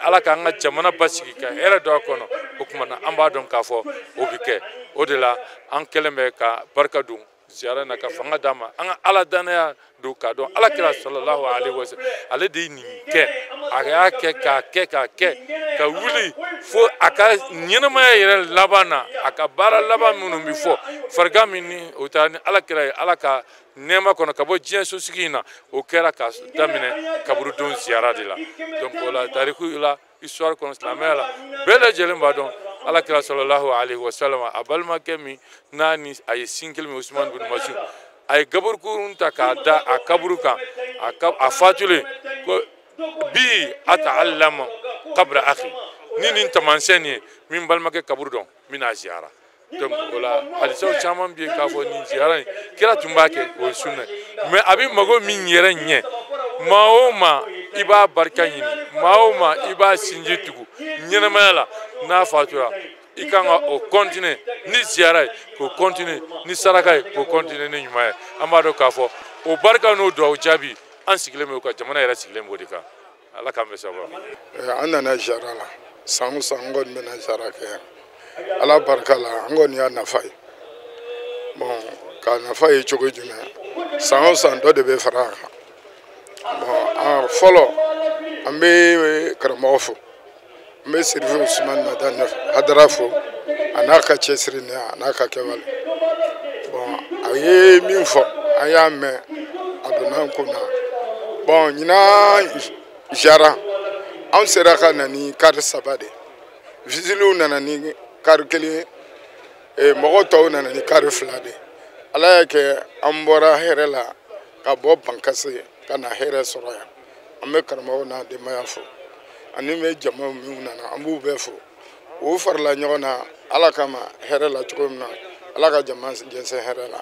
Ala k'an ka jamana basigi, ka hɛrɛ don a kɔnɔ. O tuma na an b'a dɔn k'a fɔ o bɛ kɛ. O de la an kɛlen bɛ ka barika don ziyara in na, ka fanga d'a ma, an ka Ala danaya don k'a dɔn Ala kira sallallahu alaihi wasallam ale de ye nin kɛ, a y'a kɛ k'a kɛ k'a kɛ ka wuli fo a ka ɲɛnamaya yɛrɛ laban na, a ka baara laban minnu bɛ fɔ farigan min ni o taara ni Ala kira ye Ala ka nɛɛma kɔnɔ ka bɔ diɲɛ sosigi in na, o kɛra ka daminɛ kaburudon ziyara de la. Donc o la tariku la, histoire kɔnɔ, silamɛya la, bɛɛ lajɛlen b'a dɔn Ala kira sallallahu alaihi wasallam a balimakɛ min n'a ni a ye sin kelen min, Usman bin Mas'ud, a ye gaburukurun ta k'a da a kaburu kan, a fatulen ko bi ata'allama qabra akhi, ni nin taamasiyɛn nin ye min balimakɛ kaburu dɔn, min n'a ziyara. Donc o la hadisaw caman bɛ yen k'a fɔ nin ziyara in kira tun b'a kɛ, o ye sunna ye, mais a bɛ mago min yɛrɛ ɲɛ, maa o maa i b'a barika ɲini, maa o maa i b'a sinji tugu ɲɛnamaya la, n'a fatura i kan ka o continuer ni ziyara ye, k'o continuer ni saraka ye, k'o continuer ni ɲuman ye. An b'a dɔn k'a fɔ o barika n'o duwawu jaabi, an sigilen bɛ o kan, jamana yɛrɛ sigilen b'o de kan. Ala k'an bɛn sababu ma. An nana ziyara la san o san, an kɔni bɛna ziyara kɛ yan Ala barika la, an kɔni y'a nafa ye. Bon, k'a nafa ye cogo jumɛn? San o san dɔ de bɛ fara a kan. Bon, a fɔlɔ an bɛ karamɔgɔ fo, n bɛ Serifu Usumani Madani Hadara fo, a n'a ka cɛsiri ni a n'a ka kɛwale. Bon, a ye min fɔ an y'a mɛn, a donna an kun na. Bon, ɲinan ziyara anw sera ka na ni kari 3 de, visiliw nana ni kari 1, mɔgɔ tɔw nana ni kari 2 de. Ala y'a kɛ an bɔra hɛrɛ la ka bɔ Bankase ka na hɛrɛ sɔrɔ yan. An bɛ karamɔgɔw n'a denbaya fo, ani bɛ jama minnu nana an b'u bɛɛ fo. U farala ɲɔgɔn na Ala kama hɛrɛ la cogo min na, Ala ka jama jɛnsɛn hɛrɛ la.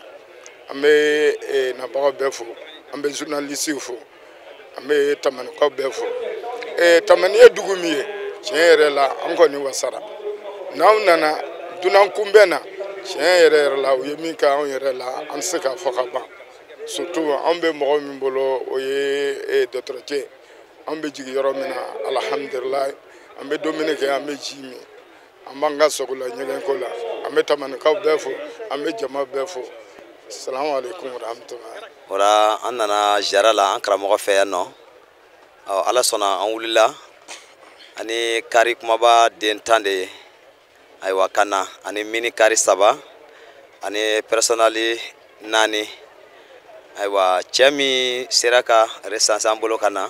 An bɛ nabagaw bɛɛ fo, an bɛ journalisiw fo, an bɛ Tamanikaw bɛɛ fo. Tamani ye dugu min ye, tiɲɛ yɛrɛ la an kɔni wasara. N'anw nana dunan kunbɛn na, tiɲɛ yɛrɛ yɛrɛ la u ye min kɛ anw yɛrɛ la, an tɛ se k'a fɔ ka ban. Surtout anw bɛ mɔgɔ min bolo o ye dɔgɔtɔrɔcɛ, an bɛ jigin yɔrɔ min na, alhamdulilayi, an bɛ dumuni kɛ, an bɛ ji min, an b'an ka sogo la ɲɛgɛnko la. An bɛ Tamanikaw bɛɛ fo, an bɛ jama bɛɛ fo. Salamu aleykum wa rahmatulahi. O la an nana ziyara la an karamɔgɔ fɛ yan nɔ. Ala sɔnna an wulila ani kari kumaba den 10 de ye, ayiwa ka na ani mini kari 3 ani personnel 4. Ayiwa cɛ min sera ka recensé an bolo ka na,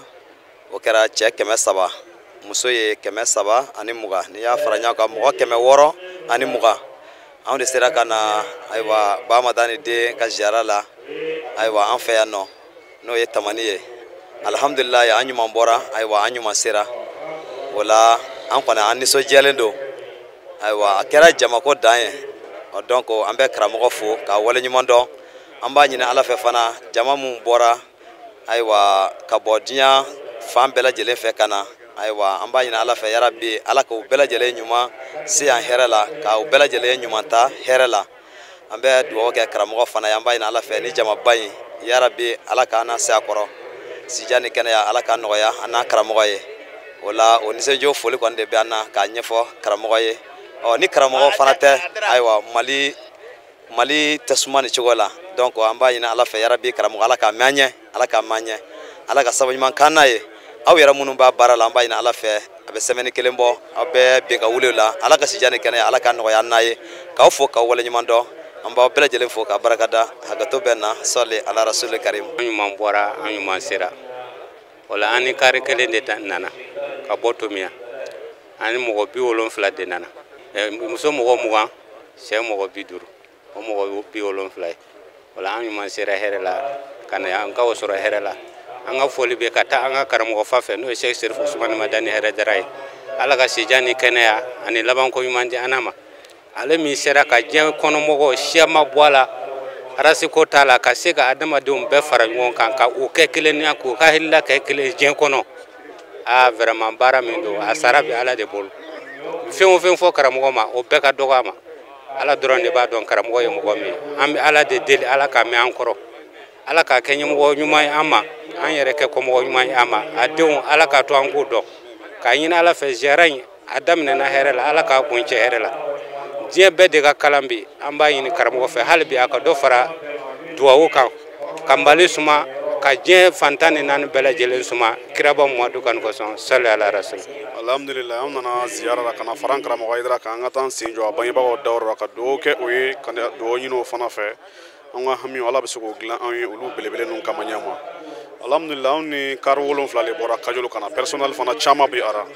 o kɛra cɛ 300, muso ye 320, n'i y'a fara ɲɔgɔn kan mɔgɔ 620. Anw de sera ka na ayiwa Ba Madani den ka ziyara la, ayiwa an fɛ yan nɔ, n'o ye Tamani ye. Alhamdulilayi, an ɲuman bɔra, ayiwa an ɲuman sera. O la an kɔni an nisɔndiyalen don. Ayiwa a kɛra jamako dan ye. Donc an bɛ karamɔgɔ fo k'a waleɲuman dɔn. An b'a ɲini Ala fɛ fana, jama mun bɔra ayiwa ka bɔ diɲɛ fan bɛɛ lajɛlen fɛ ka na, ayiwa an b'a ɲini Ala fɛ yarabi Ala k'u bɛɛ lajɛlen ɲuman se yan hɛrɛ la, k'u bɛɛ lajɛlen ɲuman ta hɛrɛ la. An bɛ dugawu kɛ karamɔgɔ fana ye, an b'a ɲini Ala fɛ ni jamaba in yarabi Ala k'an na se a kɔrɔ, sija ni kɛnɛya Ala k'a nɔgɔya an n'a karamɔgɔ ye. O la o nisɔndiya foli kɔni de bɛ an na k'a ɲɛfɔ karamɔgɔ ye. Ɔ ni karamɔgɔ fana tɛ, ayiwa Mali tɛ suma nin cogo la. Donc an b'a ɲini Ala fɛ yarabi karamɔgɔ Ala k'a mɛn an ɲɛ, Ala k'a mɛn an ɲɛ, Ala ka sababu ɲuman k'an n'a ye. Aw yɛrɛ minnu b'a baara la, an b'a ɲini Ala fɛ a bɛ semaine 1 bɔ, aw bɛɛ bin ka wuli o la. Ala ka sija ni kɛnɛya Ala k'a nɔgɔya an n'a ye. K'aw fo k'aw waleɲuman dɔn. An b'aw bɛɛ lajɛlen fo ka barika da, hakɛto bɛ na, sɔli ala rasuli karim. An ɲuman bɔra, an ɲuman sera. O la an ni kari kelen de nana ka bɔ Tomiya, ani mɔgɔ 70 de nana, muso mɔgɔ 20, cɛ mɔgɔ 50, o mɔgɔ 70 ye. O la an ɲuman sera hɛrɛ la ka na an ka o sɔrɔ hɛrɛ la. An ka foli bɛ ka taa an ka karamɔgɔ fa fɛ, n'o ye Sɛki Serifu Usumani Madani Hɛrɛdara ye. Ala ka sijan ni kɛnɛya ani labanko ɲuman di an ma. Ale min sera ka diɲɛ kɔnɔmɔgɔw siya ma bɔ a la, arasi ko t'a la, ka se ka adamadenw bɛɛ fara ɲɔgɔn kan ka u kɛ kelenya, k'u ka hakilila kɛ kelen diɲɛ kɔnɔ. Aa vraiment baara min don, a sara bɛ Ala de bolo. Fɛn o fɛn fɔ karamɔgɔ ma, o bɛɛ ka dɔgɔ a ma. Ala dɔrɔn de b'a dɔn karamɔgɔ ye mɔgɔ min ye. An bɛ Ala de deli, Ala k'a mɛn an kɔrɔ, Ala k'a kɛ ɲɛmɔgɔ ɲuman ye an ma, an yɛrɛ kɛ kɔmɔgɔ ɲuman ye an ma. A denw Ala k'a to an k'o dɔn, k'a ɲini Ala fɛ ziyara in a daminɛna hɛrɛ la, Ala k'a kuncɛ hɛrɛ la. Diɲɛ bɛɛ de ka kalan bi, an b'a ɲini karamɔgɔ fɛ hali bi a ka dɔ fara duwawu kan, ka Mali suma, ka diɲɛ fantan ni naani bɛɛ lajɛlen suma kiraba Muhamadu kanu kosɔn, sali ala rasul. Alhamdulillah, an nana ziyara la ka na fara an karamɔgɔ Hayidara kan, an ka taa an sen jɔ a bangebagaw dayɔrɔ la ka dugawu kɛ o ye, ka dugawu ɲini o fana fɛ. An ka hami Ala bɛ se k'o dilan an ye olu belebele ninnu kama ɲɛ ma. Alhamdulillah, anw ni kari 7 de bɔra Kajolo ka na, personnel fana caman bɛ ara,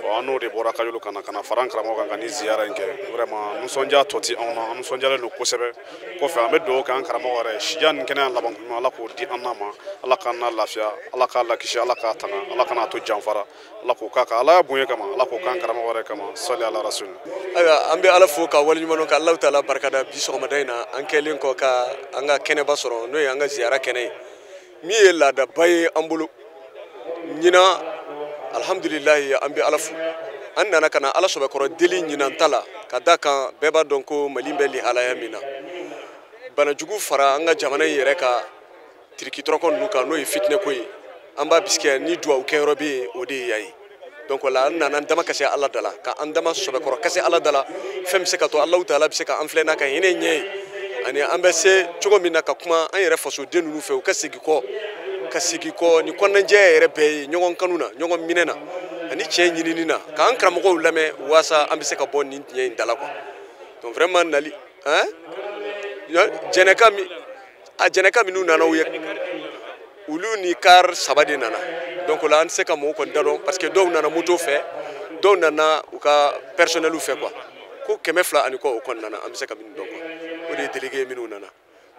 bon an n'o de bɔra Kajolo ka na ka na fara an karamɔgɔ kan ka ni ziyara in kɛ. Vraiment nisɔndiya tɔ ti anw na, an nisɔndiyalen don kosɛbɛ. Kɔfɛ an bɛ dugawu kɛ an karamɔgɔ yɛrɛ sijan ni kɛnɛya laban ɲuman, Ala k'o di an n'a ma, Ala k'an n'a lafiya, Ala k'a lakisi, Ala k'a tanga, Ala kan'a to janfara, Ala k'o k'a kan Ala ya bonya kama, Ala k'o k'an karamɔgɔ yɛrɛ kama, sali ala rasul. Ayiwa, an bɛ Ala fo ka waleɲuman dɔn, ka Alahu taala barikada bi sɔgɔmada in na, an kɛlen kɔ ka an ka kɛnɛba sɔrɔ, n'o ye an ka ziyara kɛnɛ ye, min ye laadaba ye an bolo ɲinan. Alhamdulilayi, an bɛ Ala fo, an nana ka na Ala sɔbɛkɔrɔ deli ɲinan ta la, ka da kan bɛɛ b'a dɔn ko Mali bɛ lihalaya min na, banajugu fara an ka jamana in yɛrɛ ka tiriki tɔrɔkɔ ninnu kan, n'o ye fitinɛko ye. An b'a bisikiya ni duwawu kɛyɔrɔ bɛ yen, o de ye yan ye. Donc la an nana an dama kasi Ala da la, ka an dama sɔbɛkɔrɔ kasi Ala da la, fɛn bɛ se ka to Alahu taala bɛ se ka an filɛ n'a ka hinɛ ɲɛ ye, ani an bɛ se cogo min na ka kuma an yɛrɛ fasoden ninnu fɛ, u ka segin kɔ, ka segin kɔ ni kɔnɔnajɛya yɛrɛ bɛɛ ye, ɲɔgɔn kanu na, ɲɔgɔn minɛ na, ani tiɲɛ ɲinini na, k'an karamɔgɔw lamɛn waasa an bɛ se ka bɔ nin diɲɛ in da la quoi. Donc vraiment nali hein, jɛnɛka min a jɛnɛka minnu nana, u ye olu ni car 3 de nana. Donc la an tɛ se ka mɔgɔw kɔni da dɔn, parce que dɔw nana moto fɛ, dɔw nana u ka personnel fɛ quoi. Ko 200 ani kɔ o kɔni nana, an bɛ se ka minnu dɔn quoi, o de ye délégué minnu nana.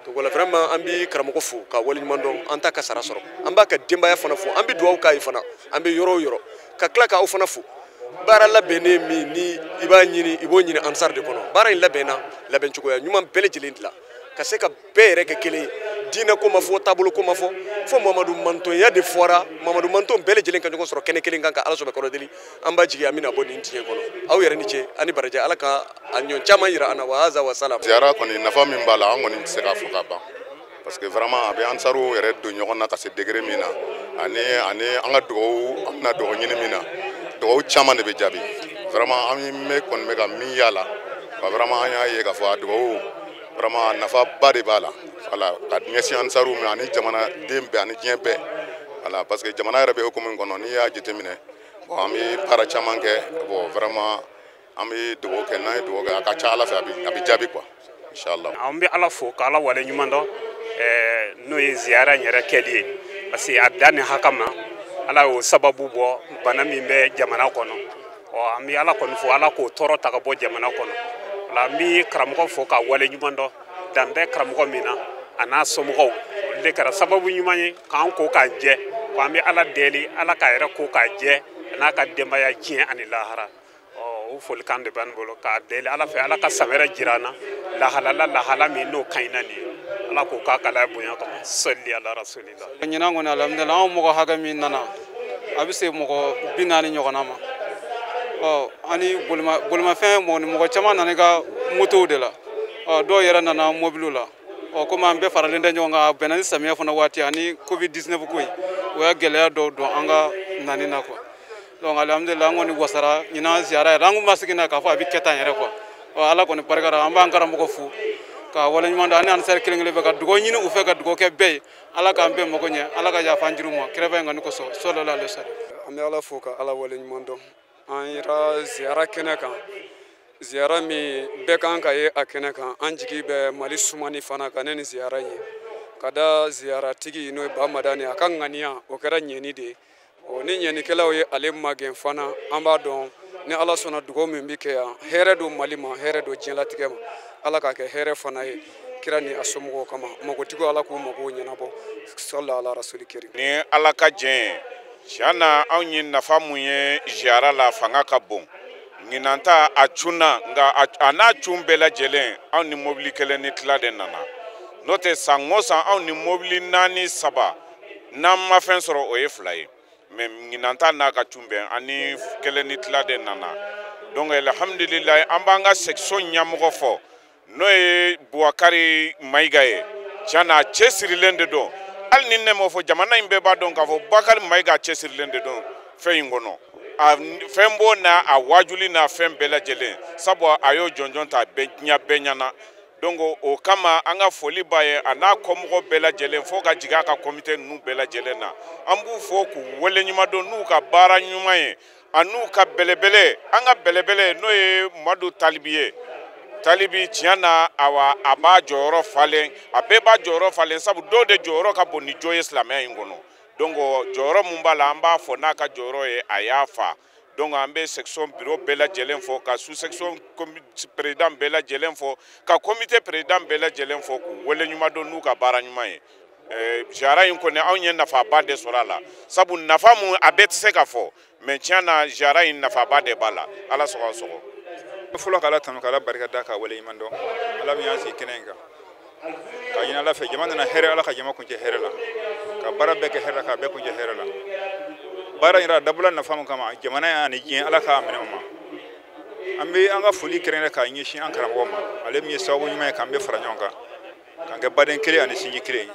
Donc voilà, vraiment an bɛ karamɔgɔ fo ka waleɲuman dɔn, an t'a ka sara sɔrɔ, an b'a ka denbaya fana fo, an bɛ dugawu k'a ye fana, an bɛ yɔrɔ o yɔrɔ, ka tila k'aw fana fo. Baara labɛnnen min ni i b'a ɲini, i b'o ɲini Ansar de kɔnɔ. Baara in labɛnna labɛn cogoya ɲuman bɛɛ lajɛlen dilan ka se ka bɛɛ yɛrɛ kɛ kelen ye. Diinɛ ko ma fɔ, taabolo ko ma fɔ, fo Mamadu mantonya de fɔra. Mamadu manton bɛɛ lajɛlen ka ɲɔgɔn sɔrɔ kɛnɛ kelen kan ka Ala sɔbɛkɔrɔ deli. An b'a jigi an bɛna bɔ nin diɲɛ kɔnɔ. Aw yɛrɛ ni ce ani barajɛ, Ala ka a ɲɔgɔn caman yira an na. Wa haza wa salam. Ziyara kɔni nafa min b'a la, an kɔni tɛ se k'a fɔ ka ban, parce que vraiment a bɛ ansaruw yɛrɛ don ɲɔgɔn na ka se degré min na, ani an ka dugawu, an bɛna dugawu ɲini min na, dugawu caman de bɛ jaabi. Vraiment an bɛ kɔni bɛ ka min y'a la, vraiment an y'a ye k'a fɔ a dugawu vraiment nafa ba de b'a la. Voilà, ka ɲɛsin ansaruw ma ani jamanaden bɛɛ ani diɲɛ bɛɛ. Voilà, parce que jamana yɛrɛ bɛ hukumu min kɔnɔ, n'i y'a jateminɛ, bon an bɛ baara caman kɛ, bon vraiment an bɛ dugawu kɛ, n'an ye dugawu kɛ a ka ca Ala fɛ a bɛ jaabi quoi, inchallah. An bɛ Ala fo ka Ala waleɲuman dɔn, n'o ye ziyara in yɛrɛ kɛli ye, parce que a da ni haka ma, Ala y'o sababu bɔ bana min bɛ jamana kɔnɔ. Ɔ an bɛ Ala kɔni fo, Ala k'o tɔɔrɔ ta ka bɔ jamana kɔnɔ. Wala an bɛ karamɔgɔ fo ka waleɲuman dɔn, dan bɛ karamɔgɔ min na a n'a somɔgɔw, olu de kɛra sababu ɲuman ye k'an ko k'an jɛ. Ko an bɛ Ala deli, Ala k'a yɛrɛ ko k'a jɛ a n'a ka denbaya diɲɛ ani lahara. Ɔ o folikan de b'an bolo k'a deli Ala fɛ, Ala ka san wɛrɛ jira an na lahalala lahala min n'o ka ɲi na nin ye, Ala k'o k'a kala bonya kama, sali ala rasulillah. Ɲinan kɔni alhamdulillah, anw mɔgɔ hakɛ min nana a bɛ se mɔgɔ 40 ɲɔgɔnna ma. Ɔ ani bolimafɛn mɔgɔ ni mɔgɔ caman nana i ka motow de la, ɔ dɔw yɛrɛ nana mobiliw la. Ɔ komi an bɛɛ faralen tɛ ɲɔgɔn kan, a bɛnna ni samiyɛ fana waati ani covid 19 ko in, o y'a gɛlɛya dɔw don an ka nani na quoi. Donc alhamdulillah, an kɔni wasara ɲinan ziyara yɛrɛ, an kun ma sigi n'a k'a fɔ a bɛ kɛ tan yɛrɛ quoi. Ɔ Ala kɔni barika la, an b'an karamɔgɔ fo ka waleɲuman dɔn, ani ansari kelen kelen bɛɛ, ka dugawu ɲini u fɛ, ka dugawu kɛ bɛɛ ye, Ala k'an bɛɛ mago ɲɛ, Ala ka yafa an juru ma kiraba in kɔni kosɔn, sallallahu alaihi wasallam. An bɛ Ala fo ka Ala waleɲuman dɔn, an yera ziyara kɛnɛ kan. Ziyara min bɛɛ kan ka ye a kɛnɛ kan, an jigi bɛ Mali sumani fana kan ne ni ziyara in ye. Ka da ziyaratigi n'o ye Ba Madani, a ka ŋaniya o kɛra ɲɛni de ye. Ɔ ni ɲɛnikɛlaw ye ale magɛn fana, an b'a dɔn ni Ala sɔnna dugawu min bɛ kɛ yan, hɛrɛ don Mali ma, hɛrɛ don diɲɛlatigɛ ma. Ala k'a kɛ hɛrɛ fana ye kira ni a somɔgɔw kama. Magotigiw Ala k'u magow ɲɛnabɔ. Sɔli ala rasuli kerim. Ni Ala ka jɛn ye, tiɲɛ na anw ye nafa mun ye ziyara la, fanga ka bon. Ɲinan ta a cunna, nka a n'a cun bɛɛ lajɛlen, anw ni mobili kelen ni tila de nana. N'o tɛ san o san anw ni mobili 4 3 n'an ma fɛn sɔrɔ o ye 2 ye. Mais ɲinan ta n'a ka cun bɛn, an ni kelen ni tila de nana. Donc alhamdulilayi, an b'an ka section ɲɛmɔgɔ fɔ, n'o ye Bubakari Mayiga ye. Tiɲɛ na a cɛsirilen de don. Hali ni ne m'o fɔ, jamana in bɛɛ b'a dɔn k'a fɔ Bubakari Mayiga cɛsirilen de don fɛn in kɔnɔ. A fɛn b'o n'a a wajuli n'a fɛn bɛɛ lajɛlen, sabu a y'o jɔnjɔn ta bɛɛ diɲɛ bɛɛ ɲɛna. Donc o kama an ka foli b'a ye, a n'a kɔmɔgɔ bɛɛ lajɛlen, fo ka jigin a ka comité ninnu bɛɛ lajɛlen na. An b'u fo k'u waleɲuman dɔn n'u ka baara ɲuman ye, a n'u ka bɛlɛbɛlɛ. An ka bɛlɛbɛlɛ n'o ye Madu Talibi ye. Talibi tiɲɛ na, awa a b'a jɔyɔrɔ falen, a bɛɛ b'a jɔyɔrɔ falen, sabu dɔw de jɔyɔrɔ ka bon ni jo ye silamɛya in kɔnɔ. Donc jɔyɔrɔ mun b'a la, an b'a fɔ n'a ka jɔyɔrɔ ye, a y'a fa. Donc an bɛ section bureau bɛɛ lajɛlen fɔ, ka sous section président bɛɛ lajɛlen fɔ, ka comité président bɛɛ lajɛlen fɔ, k'u waleɲuman dɔn n'u ka baara ɲuman ye. Ziyara in kɔni, anw ye nafaba de sɔrɔ a la, sabu nafa mun a bɛɛ tɛ se ka fɔ, mais tiɲɛ na ziyara in nafaba de b'a la. Ala sɔgɔ sɔgɔ. Fɔlɔ k'Ala tanu, k'Ala barika da, k'a waleɲuman dɔn. Ala min y'an sigi kɛnɛ in kan, k'a ɲini Ala fɛ, jama nana hɛrɛ, Ala ka jama kuncɛ hɛrɛ la, ka baara bɛɛ kɛ hɛrɛ la, k'a bɛɛ kuncɛ hɛrɛ la. Baara in yɛrɛ a dabɔla nafa min kama, jamana y'a ni diɲɛ, Ala k'a minɛ o ma. An bɛ an ka foli kɛrɛnkɛrɛn k'a ɲɛsin an karamɔgɔ ma, ale min ye sababu ɲuman ye k'an bɛɛ fara ɲɔgɔn kan, k'an kɛ baden kelen ani sinji kelen ye.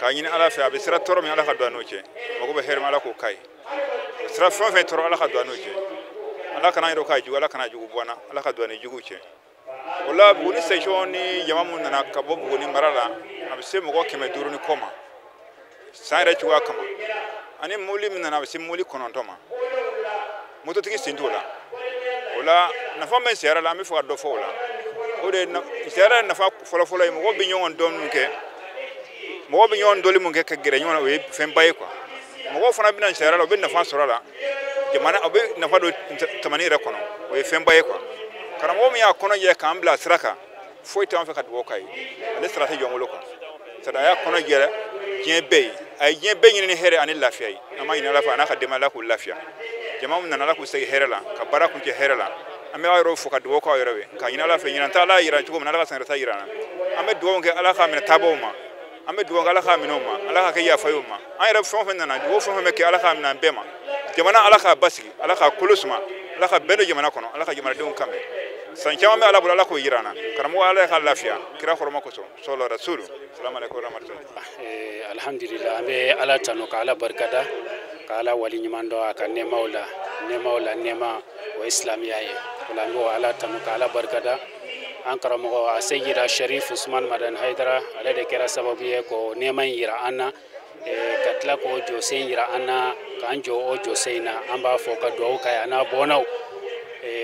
K'a ɲini Ala fɛ, a bɛ sira tɔɔrɔ min, Ala ka don a n'o cɛ. Mago bɛ hɛrɛ min, Ala k'o k'a ye. A bɛ sira fɛn o fɛn tɔɔrɔ, Ala ka don a n'o cɛ. Ala kana yɛrɛ k'a jugu, Ala kana jugu bɔ an na, Ala ka don a ni jugu cɛ. O la Buguni section ni jama mun nana ka bɔ Buguni mara la, a bɛ se mɔgɔ 500 ni kɔ ma san yɛrɛ cogoya kama. Ani mobili min nana, a bɛ se mobili 9 ma. Mototigi sen t'o la. O la nafa min ziyara la, an bɛ fɛ ka dɔ fɔ o la. O de ye ziyara nafa fɔlɔfɔlɔ ye, mɔgɔw bɛ ɲɔgɔn dɔn min kɛ, mɔgɔw bɛ ɲɔgɔn dɔnli mun kɛ ka gɛrɛ ɲɔgɔn na, o ye fɛnba ye quoi. Mɔgɔw fana bɛna ziyara la, u bɛ nafa sɔrɔ a la. Jamana, a bɛ nafa don tamani yɛrɛ kɔnɔ, o ye fɛnba ye quoi. Karamɔgɔ min y'a kɔnɔ jɛ k'an bila sira kan, foyi t'an fɛ ka dugawu k'a ye, ale sara tɛ jɔn bolo quoi. C'est à dire a y'a kɔnɔ jɛ diɲɛ bɛɛ ye, a ye diɲɛ bɛɛ ɲini ni hɛrɛ ani lafiya ye. An b'a ɲini Ala fɛ, a n'a ka denbaya, Ala k'u lafiya. Jama min nana, Ala k'u segin hɛrɛ la, ka baara kuncɛ hɛrɛ la. An bɛ aw yɛrɛw fo ka dugawu k'aw yɛrɛ ye, k'a ɲini Ala fɛ, ɲinan ta Ala yira cogo min na, Ala ka san wɛrɛ ta yira an na. An bɛ dugawu kɛ Ala k'a minɛ taabaw ma, an bɛ dugawu kɛ Ala k'a minɛ o ma, Ala k'a kɛ yafa ye o ma. An yɛrɛ fɛn o fɛn nana, dugawu fɛn o fɛn bɛ kɛ, Ala k'a minɛ an bɛɛ ma. Jamana, Ala k'a basigi, Ala k'a kolo suma, Ala ka bɛn don jamana kɔnɔ, Ala ka jamanadenw kan bɛn. San caman bɛ Ala bolo, Ala k'o yira an na. Karamɔgɔ, Ala k'a lafiya kira kɔrɔma kosɔn. Sɔlɔ rasulu. Salamu alaikum warahmatullahi. Alhamdulillah, an bɛ Ala tanu, ka Ala barikada, ka Ala waleɲuman dɔn a ka nɛɛmaw la. Nɛɛmaw la nɛɛma o ye silamɛya ye. O la an b'o Ala tanu, ka Ala barikada. An karamɔgɔ a Seyida Sharif Usman Madani Hayidara, ale de kɛra sababu ye k'o nɛɛma in yira an na, ka tila k'o jɔsen yira an na, k'an jɔ o jɔsen in na. An b'a fɔ ka dugawu k'a ye a n'a bɔnnaw,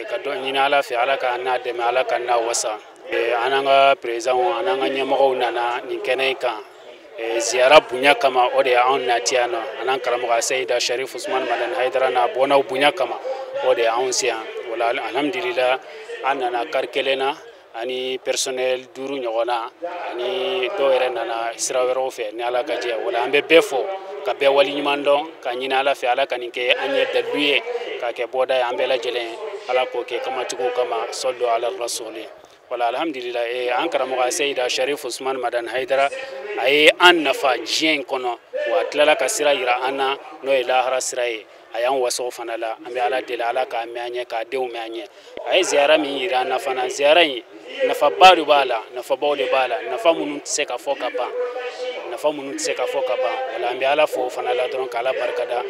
ka dɔ ɲini Ala fɛ, Ala k'an n'a dɛmɛ, Ala k'an n'a wasa. An n'an ka présidents, an n'an ka ɲɛmɔgɔw nana nin kɛnɛ in kan ziyara bonya kama, o de y'anw nati yan nɔ. An n'an karamɔgɔ Seyida Sharif Usman Madani Hayidara n'a bɔnnaw bonya kama, o de y'anw se yan. O la alhamdulillah, an nana kari kelen na ani personnel 5 ɲɔgɔn na, ani dɔw yɛrɛ nana sira wɛrɛw fɛ ni Ala ka jɛ. O la an bɛ bɛɛ fo, ka bɛɛ waleɲuman dɔn, ka ɲini Ala fɛ, Ala ka nin kɛ an ye dalilu ye, k'a kɛ bɔda ye an bɛɛ lajɛlen ye. Ala k'o kɛ kamatigiw kama. Sɔlu ala rasuli. Wala alhamdulillah, an karamɔgɔ Seyida Sharif Usman Madani Hayidara, a ye an nafa diɲɛ in kɔnɔ, wa a tilala ka sira yira an na, n'o ye lahara sira ye. A y'an waso fana la. An bɛ Ala deli, Ala k'a mɛn an ɲɛ, k'a denw mɛn an ɲɛ. A ye ziyara min yira an na fana, ziyara in nafaba de b'a la, nafabaw de b'a la, nafa minnu tɛ se ka fɔ ka ban, nafa minnu tɛ se ka fɔ ka ban. Wala an bɛ Ala fo fana la dɔrɔn, k'Ala barikada,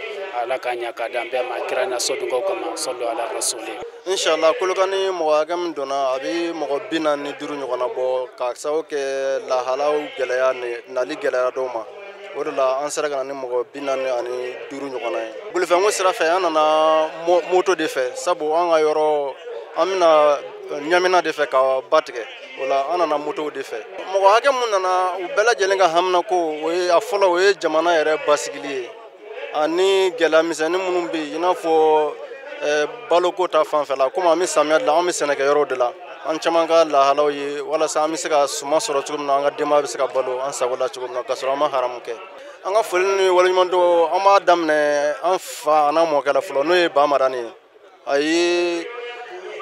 Ala k'a ɲɛ k'a d'an bɛɛ ma kira n'a sodenw kama. Sɔlu ala rasuli. Inshallah, Kolokani mɔgɔ hakɛ min donna, a bɛ mɔgɔ 45 ɲɔgɔnna bɔ, k'a sababu kɛ lahalaw gɛlɛya ni nali gɛlɛya dɔw ma. O de la an sera ka na ni mɔgɔ 45 ɲɔgɔnna ye. Bolifɛnko sira fɛ, an nana moto de fɛ, sabu an ka yɔrɔ An bɛna Ɲamina de fɛ ka ba tigɛ, o la an nana motow de fɛ. Mɔgɔ hakɛ mun nana, u bɛɛ lajɛlen ka haminako, o ye a fɔlɔ, o ye jamana yɛrɛ basigili ye, ani gɛlɛya misɛnnin minnu bɛ yen, i n'a fɔ baloko ta fanfɛla. Komi an bɛ samiya de la, an bɛ sɛnɛkɛyɔrɔw de la, an caman ka lahalaw ye walasa an bɛ se ka suman sɔrɔ cogo min na, an ka denbaya bɛ se ka balo an sago la cogo min na, k'a sɔrɔ an ma haramu kɛ. An ka foli ni waleɲumandɔn, an b'a daminɛ an fa an'an mɔkɛ la fɔlɔ, n'o ye Ba Madani ye. A ye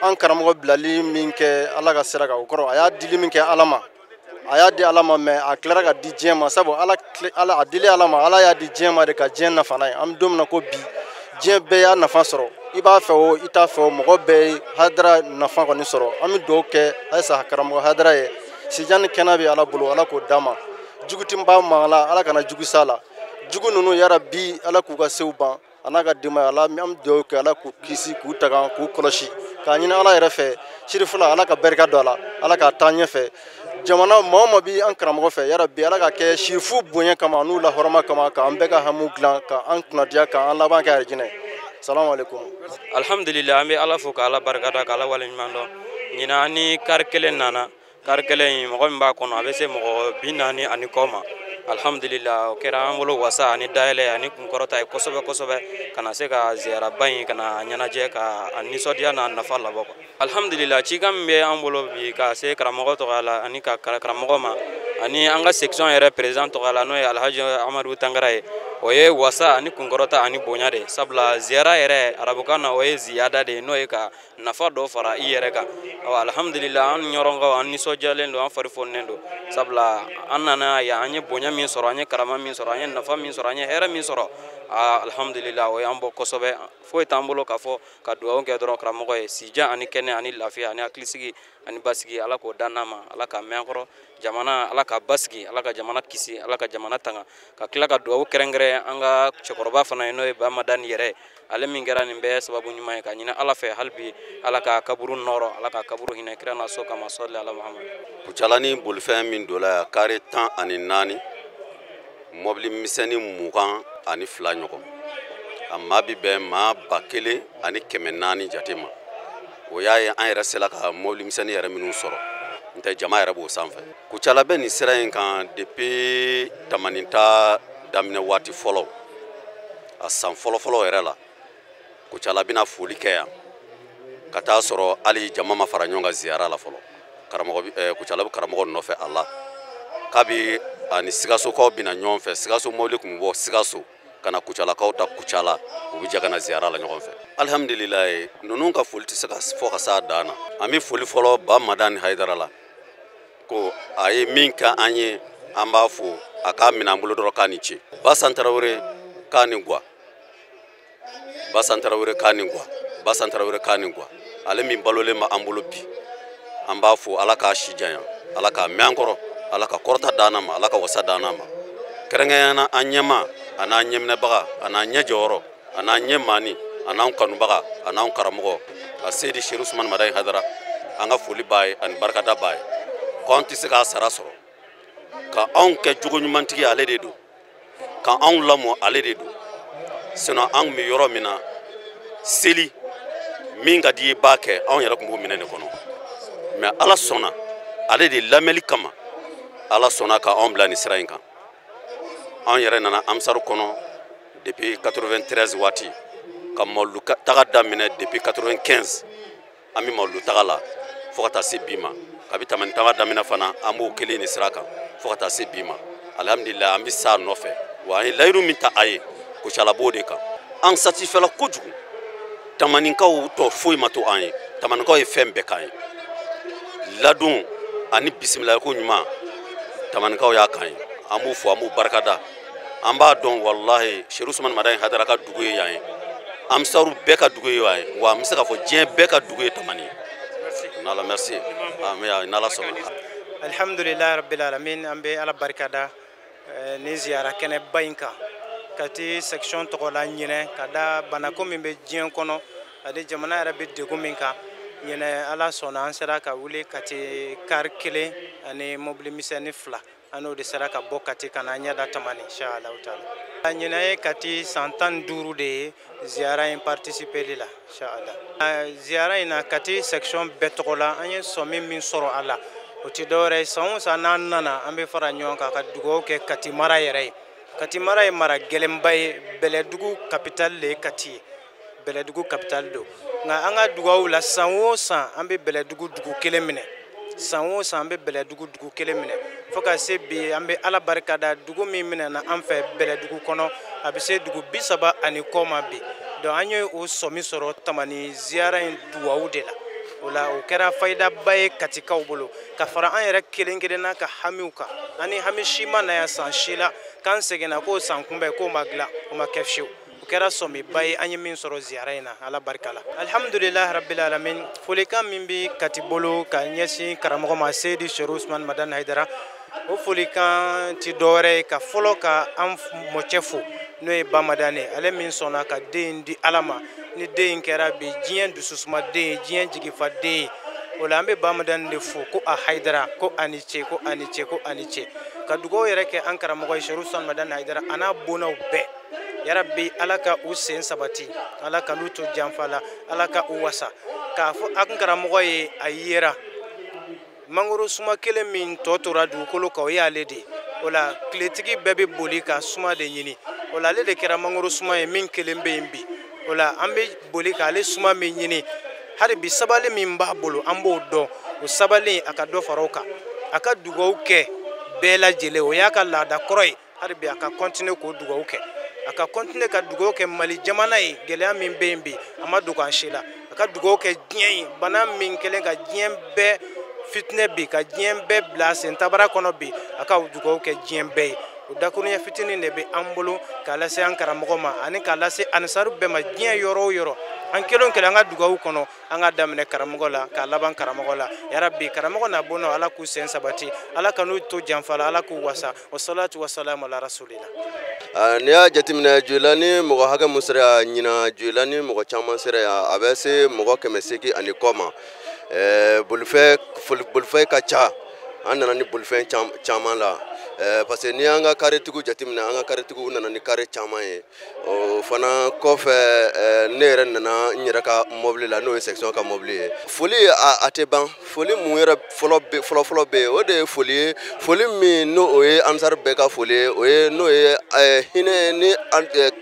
an karamɔgɔ bilali min kɛ Ala ka sira kan, o kɔrɔ a y'a dili min kɛ Ala ma, a y'a di Ala ma, mɛ a tilara ka di diɲɛ ma, sabu Ala a dili Ala ma, Ala y'a di diɲɛ ma de ka diɲɛ nafa n'a ye. An bɛ don min na ko bi, diɲɛ bɛɛ y'a nafa sɔrɔ, i b'a fɛ o, i t'a fɛ o, mɔgɔ bɛɛ ye Hayidara nafa kɔni sɔrɔ. An bɛ dugawu kɛ halisa karamɔgɔ Hayidara ye, sijan ni kɛnɛ bɛ Ala bolo, Ala k'o d'a ma. Jugu ti ba ma la, Ala kana jugu s'a la. Jugu ninnu yara bi, Ala k'u ka sew ban, a n'a ka denbaya. Ala, an bɛ dugawu kɛ, Ala k'u kisi, k'u taga, k'u kɔlɔsi, k'a ɲini Ala yɛrɛ fɛ. Sirifula, Ala ka barika don a la, Ala k'a taa ɲɛfɛ. Jamana maa o maa bi an karamɔgɔ fɛ, yara bi, Ala ka kɛ sirifu bonya kama n'u lahɔrɔma kama, k'an bɛɛ ka hamu dilan, k'an kunnadiya, k'an laban kɛ arijinɛ. Salamu aleykum. Alhamdulillah, an bɛ Ala fo k'Ala barikada, k'Ala waleɲuman dɔn. Ɲinan an ni kari kelen nana, kari kelen in mɔgɔ min b'a kɔnɔ a bɛ se mɔgɔ 40 ani kɔ ma. Alhamdulillah, o kɛra an bolo wasa ani dayɛlɛ ani kunkɔrɔta ye kosɛbɛ kosɛbɛ, ka na se ka ziyaraba in ka na ɲɛnajɛ, ka a nisɔndiya n'a nafa labɔ quoi. Alhamdulillah, cikan min bɛ an bolo bi ka se karamɔgɔ tɔgɔ la ani ka karamɔgɔ ma ani an ka section yɛrɛ président tɔgɔ la, n'o ye Alhaji Amadu Tangara ye, o ye wasa ani kunkɔrɔta ani bonya de. Sabula ziyara yɛrɛ arabukan na, o ye ziyada de ye, n'o ye ka nafa dɔ fara i yɛrɛ kan. Alhamdulillah, an ɲɔrɔnkaw an nisɔndiyalen don, an fari foninen don, sabula an nana yan, an ye bonya min sɔrɔ, an ye karama min sɔrɔ, an ye nafa min sɔrɔ, an ye hɛrɛ min sɔrɔ, alhamdulillah, o y'an bɔ kosɛbɛ. Foyi t'an bolo k'a fɔ ka dugawu kɛ dɔrɔn karamɔgɔ ye, sijan ani kɛnɛ ani lafiya ani hakilisigi ani basigi, Ala k'o dan n'a ma, Ala k'a mɛn an kɔrɔ. Jamana, Ala ka basigi, Ala ka jamana kisi, Ala ka jamana tanga. Ka tila ka dugawu kɛrɛnkɛrɛn an ka cɛkɔrɔba fana ye, n'o ye Ba Madani yɛrɛ, ale min kɛra nin bɛɛ sababu ɲuman ye, ka ɲini Ala fɛ hali bi, Ala ka kaburu nɔrɔ, Ala ka kaburu hinɛ, kira n'a so kama, sɔli ala Muhamadu. Kucala ni bolifɛn min donna yan, kari 14, mɔbili misɛnnin 22 ɲɔgɔn, a maa bi bɛn maa 1400 jate ma. O y'a ye an yɛrɛ sela ka mɔbili misɛnnin yɛrɛ minnu sɔrɔ, n tɛ jama yɛrɛ b'o sanfɛ. Kucala bɛ nin sira in kan depuis tamaninta daminɛ waati fɔlɔ, a san fɔlɔfɔlɔ yɛrɛ la, Kucala bɛna foli kɛ yan ka taa sɔrɔ hali jama ma fara ɲɔgɔn kan ziyara la fɔlɔ. Karamɔgɔ Kucala bɛ karamɔgɔ nɔfɛ a la, kabi ani Sikasokaw bɛna ɲɔgɔn fɛ. Sikaso mɔbili tun bɛ bɔ Sikaso ka na Kucalakaw ta Kucala, u bɛ jɛ ka na ziyara la ɲɔgɔn fɛ. Alhamdulilayi, ninnu ka foli tɛ se ka fɔ ka s'a dan na. An bɛ foli fɔlɔ Ba Madani Hayidara la, ko a ye min kɛ an ye, an b'a fo, a k'a minɛ an bolo dɔrɔn k'a ni ce. Basan Tarawele k'a ni guwa, Basan Tarawele k'a ni guwa, Basan Tarawele k'a ni guwa. Ale min balolen bɛ an bolo bi, an b'a fo, Ala k'a si janya, Ala k'a mɛn an kɔrɔ, Ala ka kɔrɔta d'an ma, Ala ka wasa d'an ma. Kɛrɛnkɛrɛnnenya an ɲɛma, a n'an ɲɛminɛbaga, a n'an ɲɛ jɔyɔrɔ, a n'an ɲɛ maani, a n'an kanubaga, a n'an karamɔgɔ, a Seyidi Seru Usumani Madani Hayidara, an ka foli b'a ye ani barikada b'a ye. Ko an tɛ se k'a sara sɔrɔ, ka anw kɛ jogo ɲumantigi ale de don, ka anw lamɔ ale de don. Sinon an tun bɛ yɔrɔ min na, seli min ka di i b'a kɛ, anw yɛrɛ tun b'o minɛ de kɔnɔ. Mɛ Ala sɔnna, ale de lamɛnli kama, Ala sɔnna ka anw bila nin sira in kan. Anw yɛrɛ nana Amsaru kɔnɔ depuis 93 waati, ka mawulu taga daminɛ depuis 95, an bɛ mawulu taga la fo ka taa se bi ma. Kabi tamani taga daminɛ fana, an b'o kelen nin sira kan fo ka taa se bi ma. Alhamdulillah, an bɛ s'a nɔfɛ, wa an ye layiru min ta a ye, Kucala b'o de kan. An satisfait la kojugu, tamaninkaw tɔ foyi ma to an ye, tamaninkaw ye fɛn bɛɛ k'an ye. Ladon ani bisimilayiko ɲuman, tamaninkaw y'a k'an ye, an b'u fo, an b'u barikada. An b'a dɔn walahi, Seru Usumani Madani Hayidara ka dugu ye yan ye, Amsaru bɛɛ ka dugu ye yan ye, wa an bɛ se k'a fɔ diɲɛ bɛɛ ka dugu ye Tamani ye. N'Ala merci, n'Ala sɔnna. Alhamdulilayi rabbil alamin, an bɛ Ala barikada ni ziyara kɛnɛba in kan, Kati section tɔgɔ la ɲinɛ, ka da banako min bɛ diɲɛ kɔnɔ ani jamana yɛrɛ bɛ degun min kan. Ɲinɛ Ala sɔnna, an sera ka wuli Kati kari kelen ani mobili misɛnnin fila, an n'o de sera ka bɔ Kati ka na an ɲɛ da Tamani, inshallah taala. Ɲinɛ ye Kati san 15 de ye ziyara in participeli la, inshallah. Ziyara in na, Kati section bɛɛ tɔgɔ la, an ye sɔmi min sɔrɔ a la, o tɛ dɔwɛrɛ ye. San o san n'an nana, an bɛ fara ɲɔgɔn kan ka dugawu kɛ Kati mara yɛrɛ ye. Kati mara ye mara gɛlɛnba ye, Bɛlɛdugu capitale de ye Kati ye, Bɛlɛdugu capitale don. Nka an ka dugawu la, san o san an bɛ Bɛlɛdugu dugu kelen minɛ, san o san an bɛ Bɛlɛdugu dugu kelen minɛ, fo ka se bi an bɛ Ala barika da, dugu min minɛna an fɛ Bɛlɛdugu kɔnɔ, a bɛ se dugu 30 ani kɔ ma bi. Donc an ye o sɔmi sɔrɔ Tamani ziyara in duwawu de la. O la, o kɛra fayidaba ye Katikaw bolo, ka fara an yɛrɛ kelen kelenna ka hamiw kan. Ani hami si ma na yan san si la k'an seginna k'o san kunbɛn k'o ma dilan, o ma kɛ fiyewu. O kɛra sɔmiba ye an ye min sɔrɔ ziyara in na, Ala barika la. Alhamdulilahi rabbil alamin. Folikan min bɛ Kati bolo ka ɲɛsin karamɔgɔ ma, Seyidi Serifu Usumani Madani Hayidara, o folikan ti dɔwɛrɛ ye ka fɔlɔ ka an mɔcɛ fo, n'o ye Bamadani, ale min sɔnna ka den in di Ala ma, ni den in kɛra bi diɲɛ dususuma den ye, diɲɛ jigifa den ye. O la, an bɛ Bamadani de fo ko a Hayidara, ko a ni ce, ko a ni ce, ko a ni ce. Ka dugawu yɛrɛ kɛ an karamɔgɔ ye, Serifu Usumani Madani Hayidara, a n'a bonnaw bɛɛ. Yarabi, Ala ka u sen sabati, Ala ka n'u to janfa la, Ala ka u wasa. K'a fɔ an karamɔgɔ ye, a yera mangoro suma kelen min tɔ tora dugukolo kan, o y'ale de ye. O la, tiletigi bɛɛ bɛ boli ka suma de ɲini. O la, ale de kɛra mangoro suma ye min kelen bɛ yen bi. O la, an bɛ boli k'ale suma min ɲini. Hali bi, sabali min b'a bolo, an b'o dɔn. O sabali, a ka dɔ fara o kan, a ka dugawu kɛ bɛɛ lajɛlen, o y'a ka laada kɔrɔ ye. Hali bi, a ka continuer k'o dugawu kɛ, a ka continuer ka dugawu kɛ Mali jamana ye. Gɛlɛya min bɛ yen bi, a ma dogo an si la. A ka dugawu kɛ diɲɛ ye, bana min kɛlen ka diɲɛ bɛɛ fitinɛ bi, ka diɲɛ bɛɛ bila sen tabara kɔnɔ bi, a ka dugawu kɛ diɲɛ bɛɛ ye. O dakuruɲɛ fitinin de bɛ an bolo k'a lase an karamɔgɔ ma ani k'a lase anisaru bɛɛ ma diɲɛ yɔrɔ o yɔrɔ. An kelen o kelen, an ka dugawu kɔnɔ, an ka daminɛ karamɔgɔ la k'a laban karamɔgɔ la. Yarabi, karamɔgɔ n'a bɔnna, Ala k'u sen sabati, Ala ka n'u to janfa la, Ala k'u wasa. Wasalatu wasalamu ala rasulila. N'i y'a jateminɛ, Joyila ni mɔgɔ hakɛ mun sera yan ɲinan, Joyila ni mɔgɔ caman sera yan, a bɛ se mɔgɔ 800 ani kɔ ma. Bolifɛn ka ca, an nana ni bolifɛn caman la, parce que n'i y'an ka karetigiw jateminɛ, an ka karetigiw nana ni kare caman ye. O fana kɔfɛ, ne yɛrɛ nana n yɛrɛ ka mobili la, n'o ye section ka mobili ye. Foli a tɛ ban. Foli mun yɛrɛ fɔlɔ fɔlɔ bɛ yen, o de ye foli ye, foli min n'o o ye ansari bɛɛ ka foli ye, o ye n'o ye hinɛ ni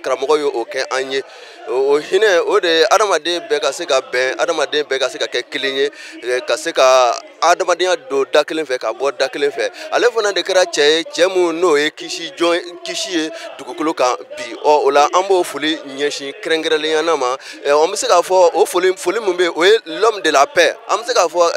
karamɔgɔ ye o kɛ an ye. O hinɛ, o de ye adamaden bɛɛ ka se ka bɛn, adamaden bɛɛ ka se ka kɛ kelen ye, ka se ka adamadenya don da kelen fɛ ka bɔ da kelen fɛ. Ale fana de kɛra cɛ ye, cɛ mun n'o ye kisi jɔn kisi ye dugukolo kan bi. Ɔ, o la, an b'o foli ɲɛsin kɛrɛnkɛrɛnnenya ma. An bɛ se k'a fɔ o foli mun bɛ yen, o ye l'homme de la paix. An bɛ se k'a fɔ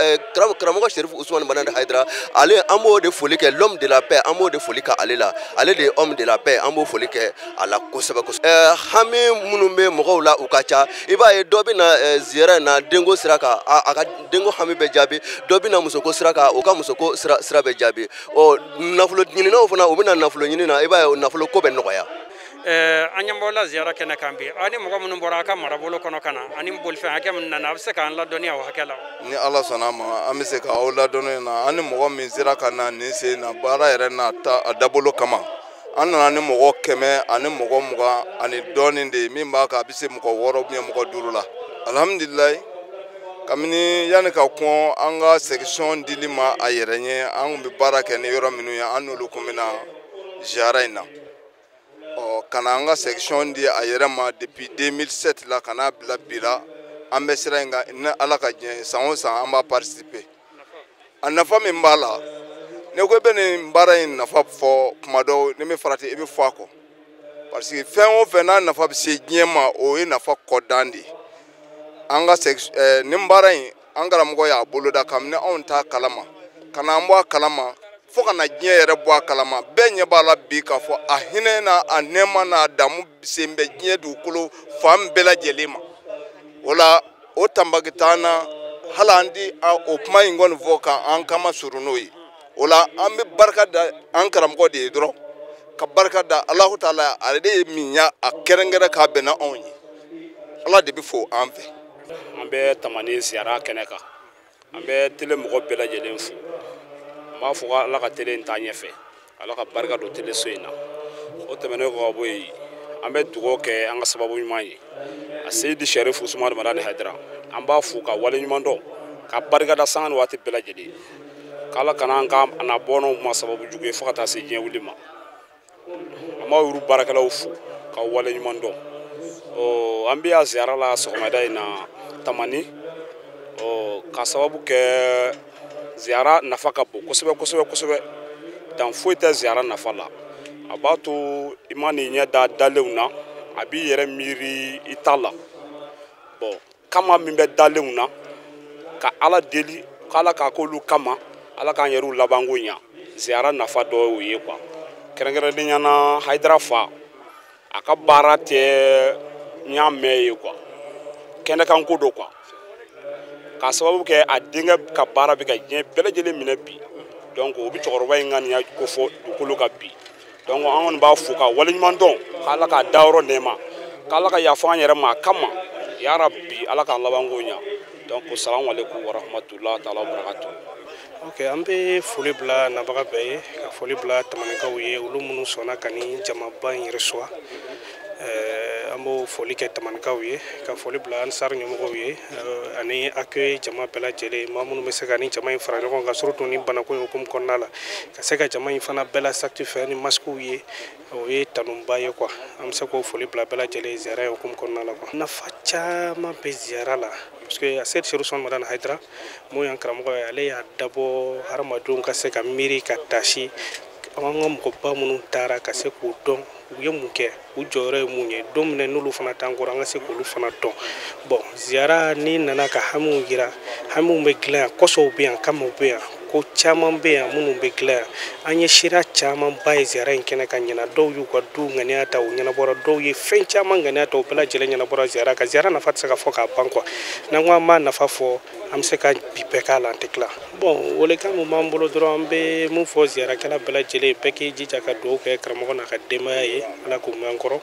karamɔgɔ Serifu Usumani Madani Hayidara, ale, an b'o de foli kɛ, l'homme de la paix, an b'o de foli kɛ ale la. Ale de ye homme de la paix, an b'o foli kɛ a la kosɛbɛ kosɛbɛ. Hami minnu bɛ mɔgɔw la, u ka ca. I b'a ye, dɔ bɛ na ziyara in na denko sira kan, a ka denko hami bɛ jaabi. Dɔ bɛ na musoko sira kan, o ka musoko sira bɛ jaabi. Ɔ, nafolo ɲininaw fana, u bɛ na nafolo ɲini na, i b'a ye, o nafolo ko bɛ nɔgɔya. An ɲɛ b'aw la ziyara kɛnɛ kan bi. Aw ni mɔgɔ minnu bɔra aw ka marabolo kɔnɔ ka na, ani bolifɛn hakɛ min nana, a bɛ se k'an ladɔnniya o hakɛ la? Ni Ala sɔnna a ma, an bɛ se k'aw ladɔnniya na. An ni mɔgɔ min sera ka na nin sen na, baara yɛrɛ n'a ta a dabolo kama, an nana ni mɔgɔ 120 ani dɔɔnin de ye. Min b'a kan, a bɛ se mɔgɔ 6 mɔgɔ 5 la. Alihamudulilayi, kabini yanni ka kɔn an ka section dili ma a yɛrɛ ɲɛ, an kun bɛ baara kɛ ni yɔrɔ minnu ye, an n'olu kun bɛ na ziyara in na. Ɔ, ka na an ka section di a yɛrɛ ma depuis 2007 la ka n'a bila bi la, an bɛ sira in kan. Ni Ala ka diɲɛ, san o san an b'a participer. A nafa min b'a la, ne ko i bɛ nin baara in nafa fɔ kuma dɔw, ni min farati, i bɛ fɔ a kɔ, parce que fɛn o fɛn n'a nafa bɛ se diɲɛ ma, o ye nafa kɔdan de ye. An ka nin baara in, an karamɔgɔ y'a boloda kabini anw t'a kalama ka na an bɔ a kalama, fo ka na diɲɛ yɛrɛ bɔ a kalama. Bɛɛ ɲɛ b'a la bi k'a fɔ a hinɛ n'a a nɛɛma n'a damu sen bɛ diɲɛ dugukolo fan bɛɛ lajɛlen ma. O la, o tanbaki t'an na, hali an ti o kuma in kɔni fɔ k'an kama surun n'o ye. O la, an bɛ barika da an karamɔgɔ de ye dɔrɔn, ka barika da Alahu taala, ale de ye min ya a kɛrɛnkɛrɛn k'a bɛn n'anw ye. Ala de bɛ fo an fɛ. An bɛ Tamani ziyara kɛnɛ kan. An bɛ télé mɔgɔ bɛɛ lajɛlen fo. N b'a fɔ Ala ka télé in taa ɲɛfɛ. Ala ka barika don télé so in na. O tɛmɛnen kɔ ka bɔ yen, an bɛ dugawu kɛ an ka sababu ɲuman ye. A Seyidi Sɛrifu Usumani Madani Hayidara, an b'a fo ka waleɲuman dɔn, ka barika da sanga ni waati bɛɛ lajɛlen. K'Ala kana an ka a na bɔnnaw ma sababu jugu ye fo ka taa se diɲɛ wuli ma. An b'aw yɛrɛ baarakɛlaw fo ka waleɲuman dɔn. An bɛ yan ziyara la sɔgɔmada in na Tamani, ka sababu kɛ ziyara nafa ka bon kosɛbɛ kosɛbɛ kosɛbɛ. Dan foyi tɛ ziyara nafa la. A b'a to i ma n'i ɲɛ da dalenw na, a b'i yɛrɛ miiri i ta la. Bon, kama min bɛ dalenw na, ka Ala deli k'Ala k'a k'olu kama, Ala k'an yɛrɛw labanko ɲa. Ziyara nafa dɔ y'o ye quoi. Kɛrɛnkɛrɛnnenya la Hayidara fa, a ka baara tɛ n y'a mɛn ye quoi. Kɛnɛkanko don quoi. K'a sababu kɛ a denkɛ ka baara bɛ ka diɲɛ bɛɛ lajɛlen minɛ bi. Donc o bɛ cɛkɔrɔba in ŋaniya kofɔ dugukolo kan bi. Donc an kɔni b'a fo ka waleɲuman dɔn, k'Ala k'a dayɔrɔ nɛɛma, k'Ala ka yafa an yɛrɛ ma a kama. Ya Rabbi, Ala k'an labanko ɲa. Donc salamu aleykum wa rahmatulah taala wa barakatuh. Ok, an bɛ foli bila nabaga bɛɛ ye, ka foli bila Tamanikaw ye, olu minnu sɔnna ka nin jamaba in reçoit. An b'o foli kɛ Tamanikaw ye, ka foli bila Ansar ɲɛmɔgɔw ye, ani accueil jama bɛɛ lajɛlen, maa minnu bɛ se ka nin jama in fara ɲɔgɔn kan, surtout nin banako in hukumu kɔnɔna la, ka se ka jama in fana bɛɛ la satisfait ni masques ye, o ye tanuba ye quoi. An bɛ se k'o foli bila bɛɛ lajɛlen ziyara in hukumu kɔnɔna la quoi. Nafa caman bɛ ziyara la, parce que a Seyidi Sɛrifu Usumani Madani Hayidara, mun y'an karamɔgɔ ye, ale y'a dabɔ hadamadenw ka se ka miiri ka tasi an ka mɔgɔba minnu taara ka se k'u dɔn, u ye mun kɛ, u jɔyɔrɔ ye mun ye, don min na n'olu fana t'an kɔrɔ, an ka se k'olu fana dɔn. Bon, ziyara n'i nana ka hamiw yira, hamiw bɛ dilan yan, kɔsɔw bɛ yan, kamaw bɛ yan, ko caman bɛ yan minnu bɛ dilan yan. An ye sira camanba ye ziyara in kɛnɛ kan ɲina, dɔw y'u ka du ŋaniya ta, u ɲɛnabɔra, dɔw ye fɛn caman ŋaniya ta, u bɛɛ lajɛlen ɲɛnabɔra ziyara kan. Ziyara nafa tɛ se ka fɔ k'a ban quoi. N'an ko an b'a nafa fɔ, an bɛ se ka bi bɛɛ k'a la, an tɛ tila. Bon, welekan min b'an bolo dɔrɔn, an bɛ mun fɔ ziyarakɛla bɛɛ lajɛlen, bɛɛ k'i jija ka dugawu kɛ karamɔgɔ n'a ka denbaya ye, Ala k'u mɛn an kɔrɔ,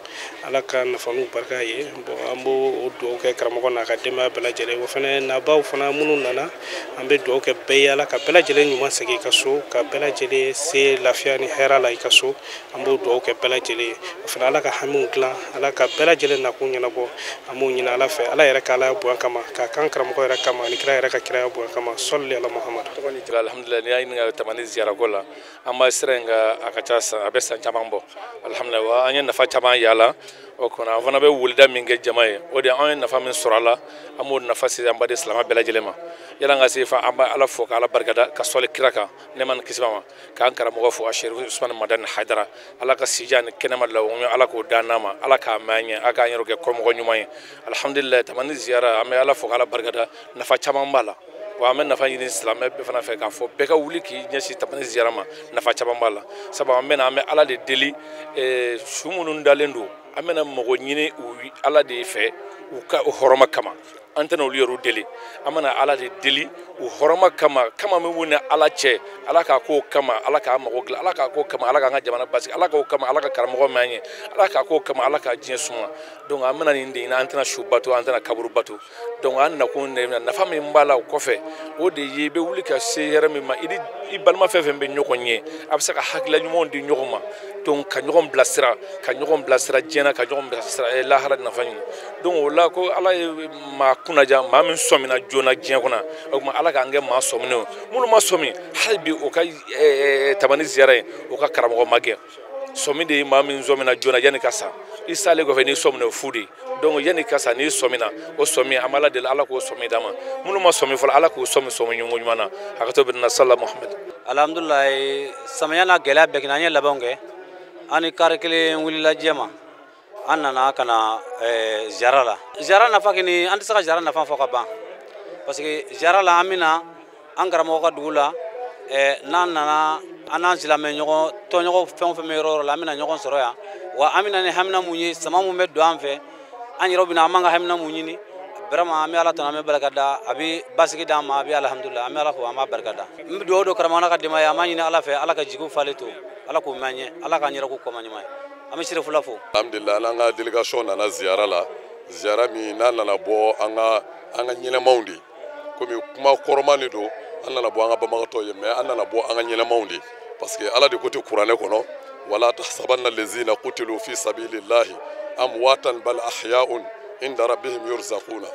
Ala ka nafa n'u barika ye. Bon, an b'o dugawu kɛ karamɔgɔ n'a ka denbaya bɛɛ lajɛlen. O fana nabaw fana minnu nana, an bɛ dugawu kɛ bɛɛ ye, Ala ka bɛɛ lajɛlen ɲuman segin i ka so, ka bɛɛ lajɛlen se lafiya ni hɛrɛ la i ka so. An b'o dugawu kɛ bɛɛ lajɛlen ye. O fana Ala ka hamiw dilan, Ala ka bɛɛ lajɛlen nakun ɲɛnabɔ. An b'o ɲini Ala fɛ, Ala yɛrɛ ka Ala bonya kama, k'a kan karamɔgɔ yɛrɛ kama, ani kira yɛrɛ ka kiraya bonya kama. Sɔli ala Muhamadu. Alhamdulillah, n'i y'a ɲininka Tamani ziyara ko la, an b'a sira in kan, a ka ca san, a bɛ san caman bɔ. Alhamdulillah, wa an ye nafa caman y'a la. O kɔnɔ an fana bɛ weleda min kɛ jama ye, o de an ye nafa min sɔrɔ a la, an b'o nafa se an baden silamɛ bɛɛ lajɛlen ma. Yala an ka se fa, an bɛ Ala fo ka Ala barikada, ka sɔli kira kan, nɛɛma ni kisi b'a ma, k'an karamɔgɔ fo, a Sɛrifu Usumani Madani Hayidara. Ala ka sija ni kɛnɛma la, Ala k'o d'an n'a ma, Ala k'a mɛn an ɲɛ, Ala k'an yɛrɛ kɛ kɔmɔgɔ ɲuman ye. Alhamdulillah, Tamani ziyara, an bɛ Ala fo k'Ala barikada, nafa caman b'a la. Wa an bɛ nafa ɲini silamɛ bɛɛ fana fɛ, k'a fɔ bɛɛ ka wuli k'i ɲɛsin Tamani ziyara ma, nafa caman b'a la. Sabu an bɛna, an bɛ Ala de deli, su minnu dalen don, an bɛna mɔgɔ ɲini u Ala de fɛ, u ka hɔrɔma kama. An tɛna olu yɛrɛ deli, an bɛna Ala de deli u hɔrɔma kama, kama min b'u ni Ala cɛ, Ala k'a k'o kama, Ala k'a mago dilan, Ala k'a k'o kama, Ala k'an ka jamana basigi, Ala k'o kama, Ala ka karamɔgɔ mɛn an ye, Ala k'a k'o kama, Ala k'a diɲɛ suma. Donc an bɛna nin de ɲini, an tɛna su bato, an tɛna kaburu bato. Donc an nakun de nafa min b'a la o kɔfɛ, o de ye i bɛ wuli ka se hɛrɛ min ma, i ni i balima fɛn fɛn bɛ ɲɔgɔn ye, a bɛ se ka hakilila ɲumanw di ɲɔgɔn ma. Donc ka ɲɔgɔn bilasira, ka ɲɔgɔn bilasira diɲɛ na, ka ɲɔgɔn bilasira lahara nafa ɲini. Donc o la ko Ala ye maa kunnaja, maa min sɔmina joona diɲɛ kɔnɔ, o tuma Ala k'an kɛ maa sɔminen ye. Minnu ma sɔmi hali bi, o ka Tamani ziyara ye, o ka karamɔgɔ ma gɛn. Sɔmi de ye maa min sɔmina joona yanni ka sa, i salen kɔfɛ n'i sɔmina o fu de ye. Donc yanni ka sa n'i sɔmina, o sɔmi, an b'Ala deli, Ala k'o sɔmi d'an ma. Minnu ma sɔmi fɔlɔ, Ala k'o sɔmi sɔmi ɲuman ɲuman na. Hakɛto bɛ na sala Muhamadu. Alhamdulilayi, samiya n'a gɛlɛya bɛɛ kɛnɛ, an ye labɛnw kɛ. An ni kari kelen wulila jɛ ma, an nana ka na ziyara la. Ziyara nafa kini, an tɛ se ka ziyara nafa fɔ ka ban, parce que ziyara la an bɛna an karamɔgɔ ka dugu la. N'an nana, an n'an silamɛ ɲɔgɔn tɔɲɔgɔn fɛn o fɛn bɛ yɔrɔ o yɔrɔ la, an bɛna ɲɔgɔn sɔrɔ yan. Wa an bɛna ni hamina mun ye, sama mun bɛ don an fɛ, an yɛrɛw bɛna an b'an ka hamina mun ɲini. Vraiment, an bɛ Ala tanu, an bɛ barika da, a bɛ basigi d'an ma, a bɛ alhamdulilah, an bɛ Ala fo, an b'a barika da. N bɛ dugawu don karamɔgɔ n'a ka denbaya, an b'a ɲini Ala fɛ, Ala ka jigiw falen to, Ala k'u mɛn an ɲɛ, Ala k'an yɛrɛ k'u kɔma ɲuman ye. An bɛ Sirifula fo. Alhamdulilah, an ka délégation nana ziyara la. Ziyara min n'a nana bɔ an ka ɲɛnɛmaw de, komi kuma kɔrɔman de don, an nana bɔ an ka banbagatɔw ye, mais an nana bɔ an ka ɲɛnɛmaw de, parce que Ala de ko tɛ kuranɛ kɔnɔ, wala tahsabanna allazina qutilu fi sabilillahi amwatan bal ahya'un inda rabbihim yurzaquna.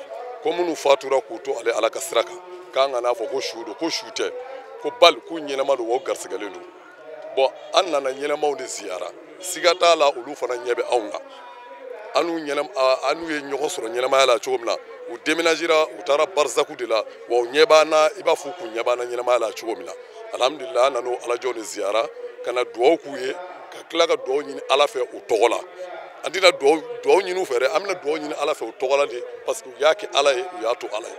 Ko minnu fatura k'u to ale Ala ka sira kan, k'an kana fɔ ko su don, ko su tɛ, ko bal k'u ɲɛnɛma don, wa garisigɛlen don. Bon, an nana ɲɛnɛmaw de ziyara, siga t'a la olu fana ɲɛ bɛ anw na. An n'u ye ɲɔgɔn sɔrɔ ɲɛnɛmaya la cogo min na, u déménagera, u taara barizaku de la, wa u ɲɛ b'an na i b'a fɔ k'u ɲɛ b'an na ɲɛnɛmaya la cogo min na. Alhamdulillah, an nan'o alajɔw de ziyara ka na duwawu k'u ye, ka tila ka duwawu ɲini Ala fɛ u tɔgɔ la. An tɛna duwawu ɲini u fɛ dɛ, an bɛna duwawu ɲini Ala fɛ u tɔgɔ la de, parce que u y'a kɛ Ala ye, u y'a to Ala ye.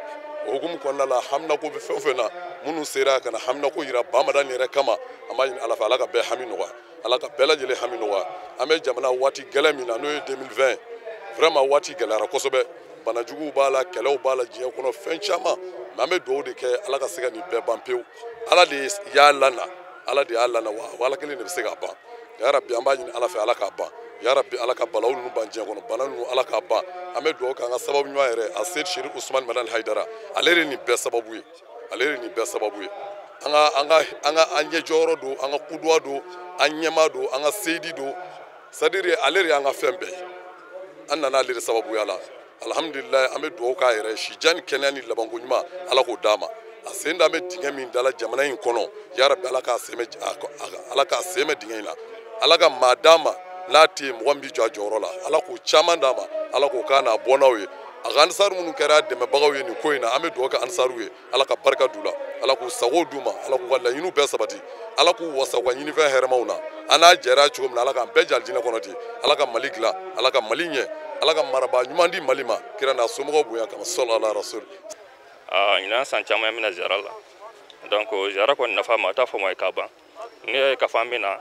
O hukumu kɔnɔna la, haminako bɛ fɛn o fɛn na, minnu sera ka na haminako yira Bamadan yɛrɛ kama, an b'a ɲini Ala fɛ Ala ka bɛɛ hami nɔgɔya, Ala ka bɛɛ lajɛlen hami nɔgɔya. An bɛ jamana waati gɛlɛn min na, n'o ye 2020, vraiment waati gɛlɛyara kosɛbɛ, banajuguw b'a la, kɛlɛw b'a la, diɲɛ kɔnɔ fɛn caman, mais an bɛ dugawu de kɛ Ala ka se ka nin bɛɛ ban pewu. Ala de y'a lana, Ala de y'a lana, wa Ala kelen de bɛ se k'a ban. Ya Rabbi, an b'a ɲini Ala fɛ Ala k'a ban. Ya Rabbi, Ala ka balawu ninnu ban diɲɛ kɔnɔ, bana ninnu Ala k'a ban. An bɛ dugawu kɛ an ka sababu ɲuman yɛrɛ, a Seyid Sherif Usumani Madani Hayidara, ale de nin bɛɛ sababu ye, ale de nin bɛɛ sababu ye. An ka an ɲɛjɔyɔrɔ don, an ka kuduwa don, an ɲɛmaa don, an ka seyidi don, c'est à dire ale de y'an ka fɛn bɛɛ ye. An nana ale de sababuya la. Alhamdulillah, an bɛ dugawu k'a yɛrɛ, sijan ni kɛnɛya ni labanko ɲuman Ala k'o d'a ma. A sen da bɛ dingɛ min dala jamana in kɔnɔ, ya Rabbi, Ala k'a sen mɛn dingɛ in na. Ala ka maa d'a ma n'a tɛ yen mɔgɔ min bɛ jɔ a jɔyɔrɔ la, Ala k'o caman d'a ma, Ala k'o k'a n'a bɔnnaw ye. A ka ansaru minnu kɛra dɛmɛbagaw ye nin ko in na, an bɛ dugawu kɛ ansaru ye, Ala ka barika d'u la, Ala k'u sago d'u ma, Ala k'u ka laɲiniw bɛɛ sabati, Ala k'u wasa u ka ɲinifɛn hɛrɛmaw na. An n'a jɛra cogo min na, Ala k'an bɛɛ jɛ alijinɛ kɔnɔ ten. Ala ka Mali dilan, Ala ka Mali ɲɛ, Ala ka marabaa ɲuman di Mali ma, kira n'a somɔgɔw bonya kama, sallallahu alaihi rasul. Ɲinan san caman bɛna ziyara la, donc ziyara kɔni nafa ma a t'a fɔ ma ye k'a ban. N'i y'a ye k'a fɔ an bɛ na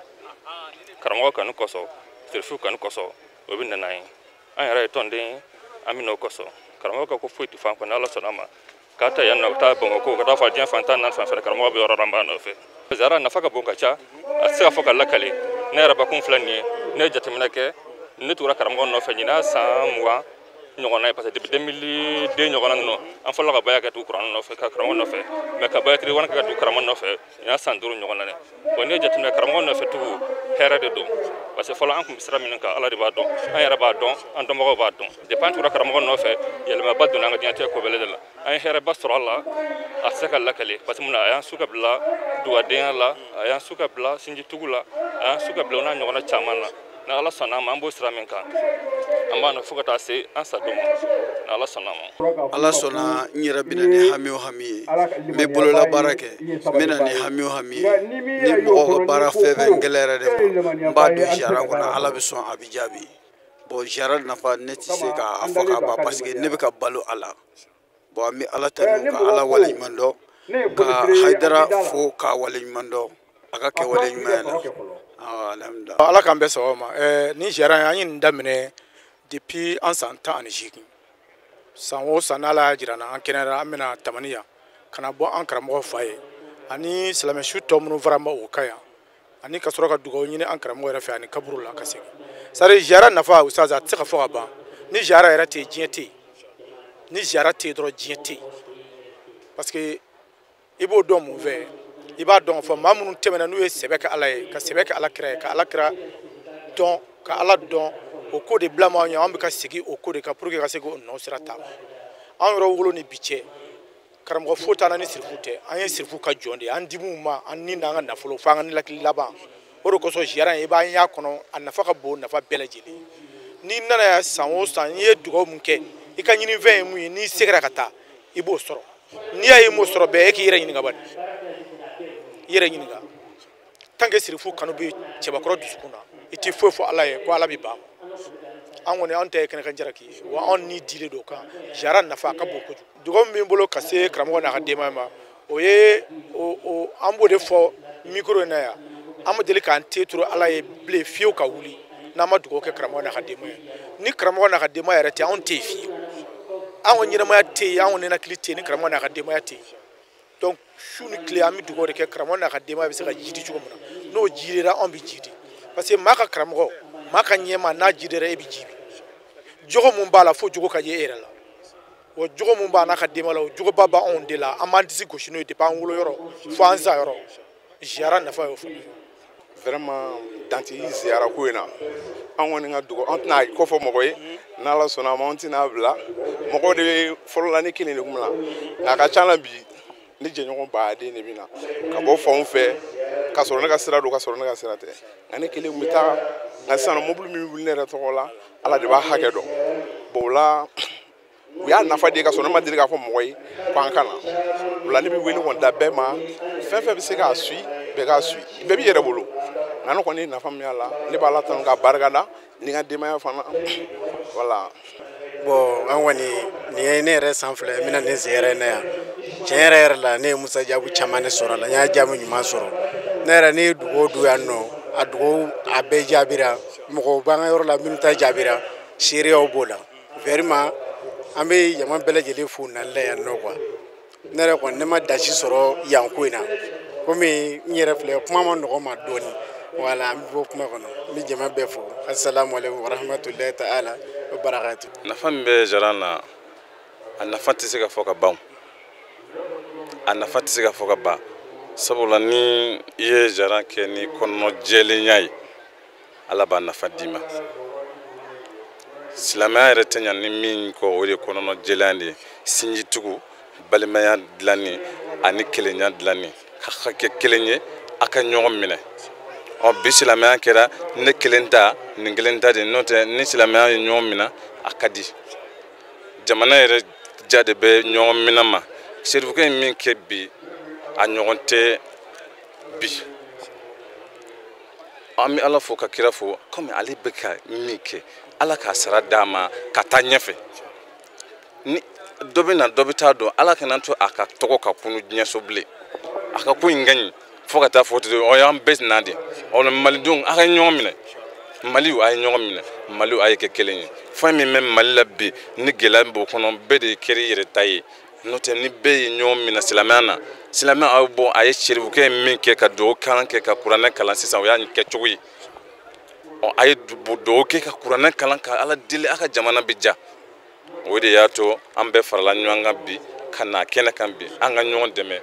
karamɔgɔ kanu kosɔn, sirifu kanu kosɔn, o bɛ na n'an ye. An yɛrɛ ye tɔnden ye, an bɛ n'o kosɔn. Karamɔgɔ ka ko foyi tɛ fɔ an kɔnɔ, Ala sɔnna a ma. K'a ta yan nɔ, ka taa Bamakɔ, ka taa fɔ diɲɛ fan 14 fan fɛ, karamɔgɔ bɛ yɔrɔ la, an b'a nɔfɛ. Ziyara nafa ka bon ka ca, a tɛ se ka fɔ ka lakale. Ne yɛrɛ bakun filɛ nin ye, ne ye jateminɛ kɛ, ne tugura karamɔgɔ nɔfɛ ɲinan san 20 ɲɔgɔnna ye, parce que depuis 2002 ɲɔgɔnna ninnu, an fɔlɔla ka baya kɛ tugu kuranɛ nɔfɛ, ka karamɔgɔ nɔfɛ, mais ka baya tiri wani kɛ ka tugu karamɔgɔ nɔfɛ ɲinan san 5 ɲɔgɔnna dɛ. Bon, n'i ye jateminɛ karamɔgɔ nɔfɛ tugu hɛrɛ de don, parce que fɔlɔ an tun bɛ sira minnu kan, Ala de b'a dɔn, an yɛrɛ b'a dɔn, an dɔnbagaw b'a dɔn. Depuis an tugura karamɔgɔ nɔfɛ, yɛlɛmaba donna an ka diɲɛlatigɛ ko bɛɛ lajɛlen la. An ye hɛrɛba sɔrɔ a la, a tɛ se ka lakale, parce que mun na, a y'an su ka bila dugawadenya la, a y'an su ka bila sinjitugu la, a y'an su ka bila o n'a ɲɔgɔnna caman na. N'Ala sɔnna a ma, an b'o sira min kan, an b'a nɔ fo ka taa se an sa don ma, n'Ala sɔnna a ma. Ala sɔnna, n yɛrɛ bɛna ni hami o hami ye, n bɛ bolola baara kɛ, n bɛna ni hami o hami ye, ni mɔgɔw ka baara fɛn fɛn gɛlɛyara de ma, n b'a don ziyara kɔnɔ, Ala bɛ sɔn a bɛ jaabi. Bon, ziyara nafa ne tɛ se k'a fɔ k'a ban, parce que ne bɛ ka balo a la. Bon, an bɛ Ala tanu ka Ala waleɲuman dɔn, ka Hayidara fo k'a waleɲuman dɔn, a ka kɛwale ɲuman la. Ala k'an bɛɛ sababu ma. Ni ziyara an ye nin daminɛ depuis an san 18, san o san n'Ala y'a jira n na, an kɛnɛyara, an bɛna Tamani yan ka na bɔ an karamɔgɔ fa ye, ani silamɛsu tɔ minnu fara ma o kan yan, ani ka sɔrɔ ka dugawu ɲini an karamɔgɔ yɛrɛ fɛ ani kaburu la ka segin. C'est à dire ziyara nafa ustaz, a tɛ se ka fɔ ka ban. Ni ziyara yɛrɛ tɛ yen, diɲɛ tɛ yen. Ni ziyara tɛ yen dɔrɔn, diɲɛ tɛ yen, parce que i b'o dɔn mun fɛ? I b'a dɔn fɔ maa minnu tɛmɛna n'u ye sɛbɛ kɛ Ala ye, ka sɛbɛ kɛ Ala kira ye, ka Ala kira dɔn, ka Ala dɔn, o ko de bila maaw ɲɛ. An bɛ ka segin o ko de kan pour que ka se k'o nɔ sira taama. An yɛrɛ wolo ni bi cɛ, karamɔgɔ foyi t'an na ni sirifu tɛ. An ye sirifu ka jɔn de ye, an dimiw ma, an ni n'an ka nafolo fo an ka nilakili laban. O de kosɔn ziyara in, i b'an y'a kɔnɔ, a nafa ka bon, nafa bɛɛ lajɛlen. N'i nana yan san o san, n'i ye dugawu mun kɛ, i ka ɲinifɛn ye mun ye, n'i seginna ka taa, i b'o sɔrɔ. N'i y'a ye i m'o sɔrɔ bɛɛ, e k'i yɛrɛ ɲininka bani, i yɛrɛ ɲininka. Tant que sirifu kanu bɛ cɛbakɔrɔ dusukun na, i tɛ foyi fɔ Ala ye ko Ala bɛ ban ma. An kɔni, anw ta ye kɛnɛkan jaraki ye, wa anw ni dilen don o kan. Ziyara nafa ka bon kojugu. Dugawu min bolo ka se karamɔgɔ n'a ka denbaya ma, o ye o an b'o de fɔ mikoro in na yan. An ma deli k'an te turu Ala ye bilen fiyewu ka wuli n'an ma dugawu kɛ karamɔgɔ n'a ka denbaya ye. Ni karamɔgɔ n'a ka denbaya yɛrɛ tɛ, anw tɛ yen fiyewu. Anw ka ɲɛnamaya tɛ yen, anw ka ninakili tɛ yen ni karamɔgɔ n'a ka denbaya tɛ yen. Donc su ni tile an bɛ dugawu de kɛ karamɔgɔ n'a ka denbaya bɛ se ka jidi cogo min na. N'o jidira, anw bɛ jidi, parce que maa ka karamɔgɔ, maa ka ɲɛma n'a jidira, e bɛ jibi. Jogo mun b'a la fo jogo ka ye e yɛrɛ la. O jogo mun b'a n'a ka denbaya la, o jogoba b'anw de la. An b'an disi gosi n'o ye depuis an wolo yɔrɔ fo an sa yɔrɔ. Ziyara nafa y'o fana ye. Vraiment dan tɛ ziyara ko in na. An kɔni ka dugawu, an tɛna kɔfɔ mɔgɔ ye, n'Ala sɔnna a ma an tɛna bila. Mɔgɔw de bɛ fɔlɔ la ne kelen de kun bɛ na, nka a ka ca la bi ne jɛɲɔgɔn baden de bɛ na ka bɔ fanw fɛ, ka sɔrɔ ne ka sira don, ka sɔrɔ ne ka sira tɛ. Nka ne kelen kun bɛ taa, nka sisan mobili min wuli ne yɛrɛ tɔgɔ la, Ala de b'a hakɛ dɔn. Bon o la u y'a nafa de ye ka sɔrɔ ne ma deli k'a fɔ mɔgɔ ye ko an ka na. O la ne bɛ wele kɔni da bɛɛ ma, fɛn fɛn bɛ se k'a suit, bɛɛ k'a suit, bɛɛ b'i yɛrɛ bolo. Nka ne kɔni ye nafa min y'a la, ne b'Ala tanu k'a barika da ni n ka denbaya fana, voilà. Bon an kɔni nin ye ne yɛrɛ san 2 ye n bɛna nin ziyara in na yan. Tiɲɛ yɛrɛ yɛrɛ la ne ye Musa jaabi caman de sɔrɔ a la, n y'a jaabi ɲuman sɔrɔ. Ne yɛrɛ ne ye dugawu don yan nɔ, a dugawu a bɛɛ jaabira. Mɔgɔw b'an ka yɔrɔ la minnu ta jaabira, seereyaw b'o la. Vraiment an bɛ jama bɛɛ lajɛlen fo nali la yan nɔ quoi. Ne yɛrɛ kɔni ne ma dasi sɔrɔ yan ko in na, komi n yɛrɛ filɛ kuma ma nɔgɔ ma dɔɔni. Voilà, an bɛ bɔ kuma kɔnɔ, n bɛ jama bɛɛ fo. Assalamu alaikum warahmatullahi ta'ala wa barakatuh. Nafa min bɛ ziyara na, a nafa tɛ se ka fɔ ka ban. A nafa tɛ se ka fɔ ka ban. Sabula ni i ye ziyara kɛ ni kɔnɔ jɛlenya ye, Ala b'a nafa d'i ma. Silamɛya yɛrɛ tɛ ɲa ni min kɔ, o de ye kɔnɔna jɛlenya de ye. Sinjitugu, balimaya dilanni ani kelenya dilanni, ka kɛ kelen ye, a ka ɲɔgɔn minɛ. Ɔ bi silamɛya kɛra ne kelen ta, nin kelen ta de, n'o tɛ ni silamɛya ye ɲɔgɔn minɛ a ka di. Jamana yɛrɛ ja de bɛ ɲɔgɔn minɛ ma. Serifukɛ ye min kɛ bi, a ɲɔgɔn tɛ bi. An bɛ Ala fo ka kira fo, komi ale bɛ ka min kɛ, Ala k'a sara d'a ma ka taa ɲɛfɛ. Ni dɔ bɛ na dɔ bɛ taa dɔn, Ala kana to a ka tɔgɔ ka kunu diɲɛ so bilen. A ka ko in ka ɲi fo ka taa fɔ ten, ɔ an bɛɛ na de. Ɔ malidenw a ka ɲɔgɔn minɛ, Maliw a ye ɲɔgɔn minɛ, Maliw a ye kɛ kelen ye. Fɛn min bɛ Mali la bi ni gɛlɛya b'o kɔnɔ, bɛɛ de kɛra i yɛrɛ ta ye. N'o tɛ ni bɛɛ ye ɲɔgɔn minɛ silamɛya na, silamɛya aw bɔ a ye serifukɛ ye min kɛ ka dugawu kalan kɛ ka kuranɛ kalan sisan, o y'a kɛcogo ye. Ɔ a ye dugawu kɛ ka kuranɛ kalan ka Ala deli, a ka jamana bɛ ja. O de y'a to an bɛɛ farala ɲɔgɔn kan bi ka na kɛnɛ kan bi, an ka ɲɔgɔn dɛmɛ.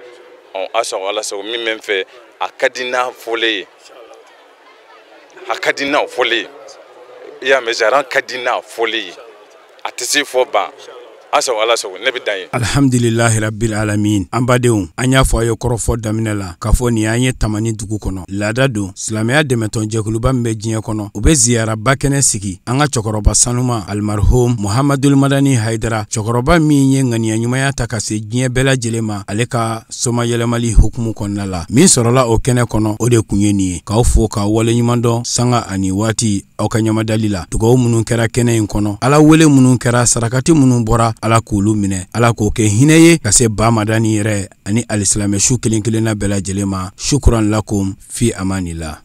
Ɔ a sago Ala sago, min bɛ n fɛ a ka di n'a fɔlen ye, a ka di n'a fɔlen ye. I y'a mɛn, ziyara ka di n'a fɔlen ye, a tɛ se fɔ ban. Asago Ala sago, ne bɛ dan ye. Alhamdulilahi rabbil alamin. An badenw, an y'a fɔ a ye kɔrɔfɔ daminɛ la k'a fɔ nin y'an ye Tamani dugu kɔnɔ. Laada don, silamɛya dɛmɛtɔn jɛkuluba min bɛ diɲɛ kɔnɔ, u bɛ ziyaraba kɛnɛ sigi an ka cɛkɔrɔba sanuma almarhum Muhamadul Madani Hayidara, cɛkɔrɔba min ye ŋaniya ɲumanya ta ka se diɲɛ bɛɛ lajɛlen ma, ale ka somayɛlɛmali hukumu kɔnɔna la. Min sɔrɔla o kɛnɛ kɔnɔ, o de kun ye nin ye. K'aw fo k'aw waleɲuman dɔn sanga ani waati aw ka ɲamadali la. Dugawu minnu kɛra kɛnɛ in kɔnɔ, Ala wele minnu kɛra, sarakati minnu bɔra, Ala k'olu minɛ, Ala k'o kɛ hinɛ ye ka se ba Madani yɛrɛ ani alisilamɛ su kelen kelenna bɛɛ lajɛlen ma. Shukran lakum fi amanila.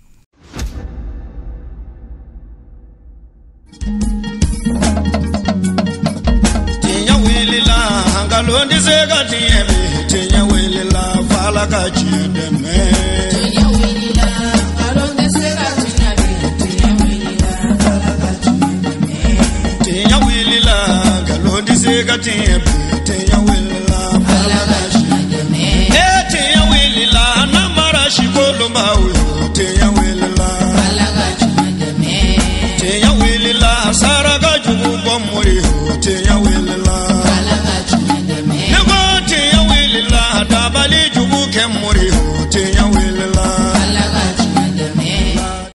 Tiɲɛ wulila, nkalon tɛ se ka tiɲɛ bi. Tiɲɛ wulila, f'Ala ka tiɲɛ dɛmɛ. Tiɲɛ wulila, nkalon tɛ se ka tiɲɛ bi. Tiɲɛ wulila, f'Ala ka tiɲɛ dɛmɛ. Tiɲɛ wulila, nkalon tɛ se ka tiɲɛ bi.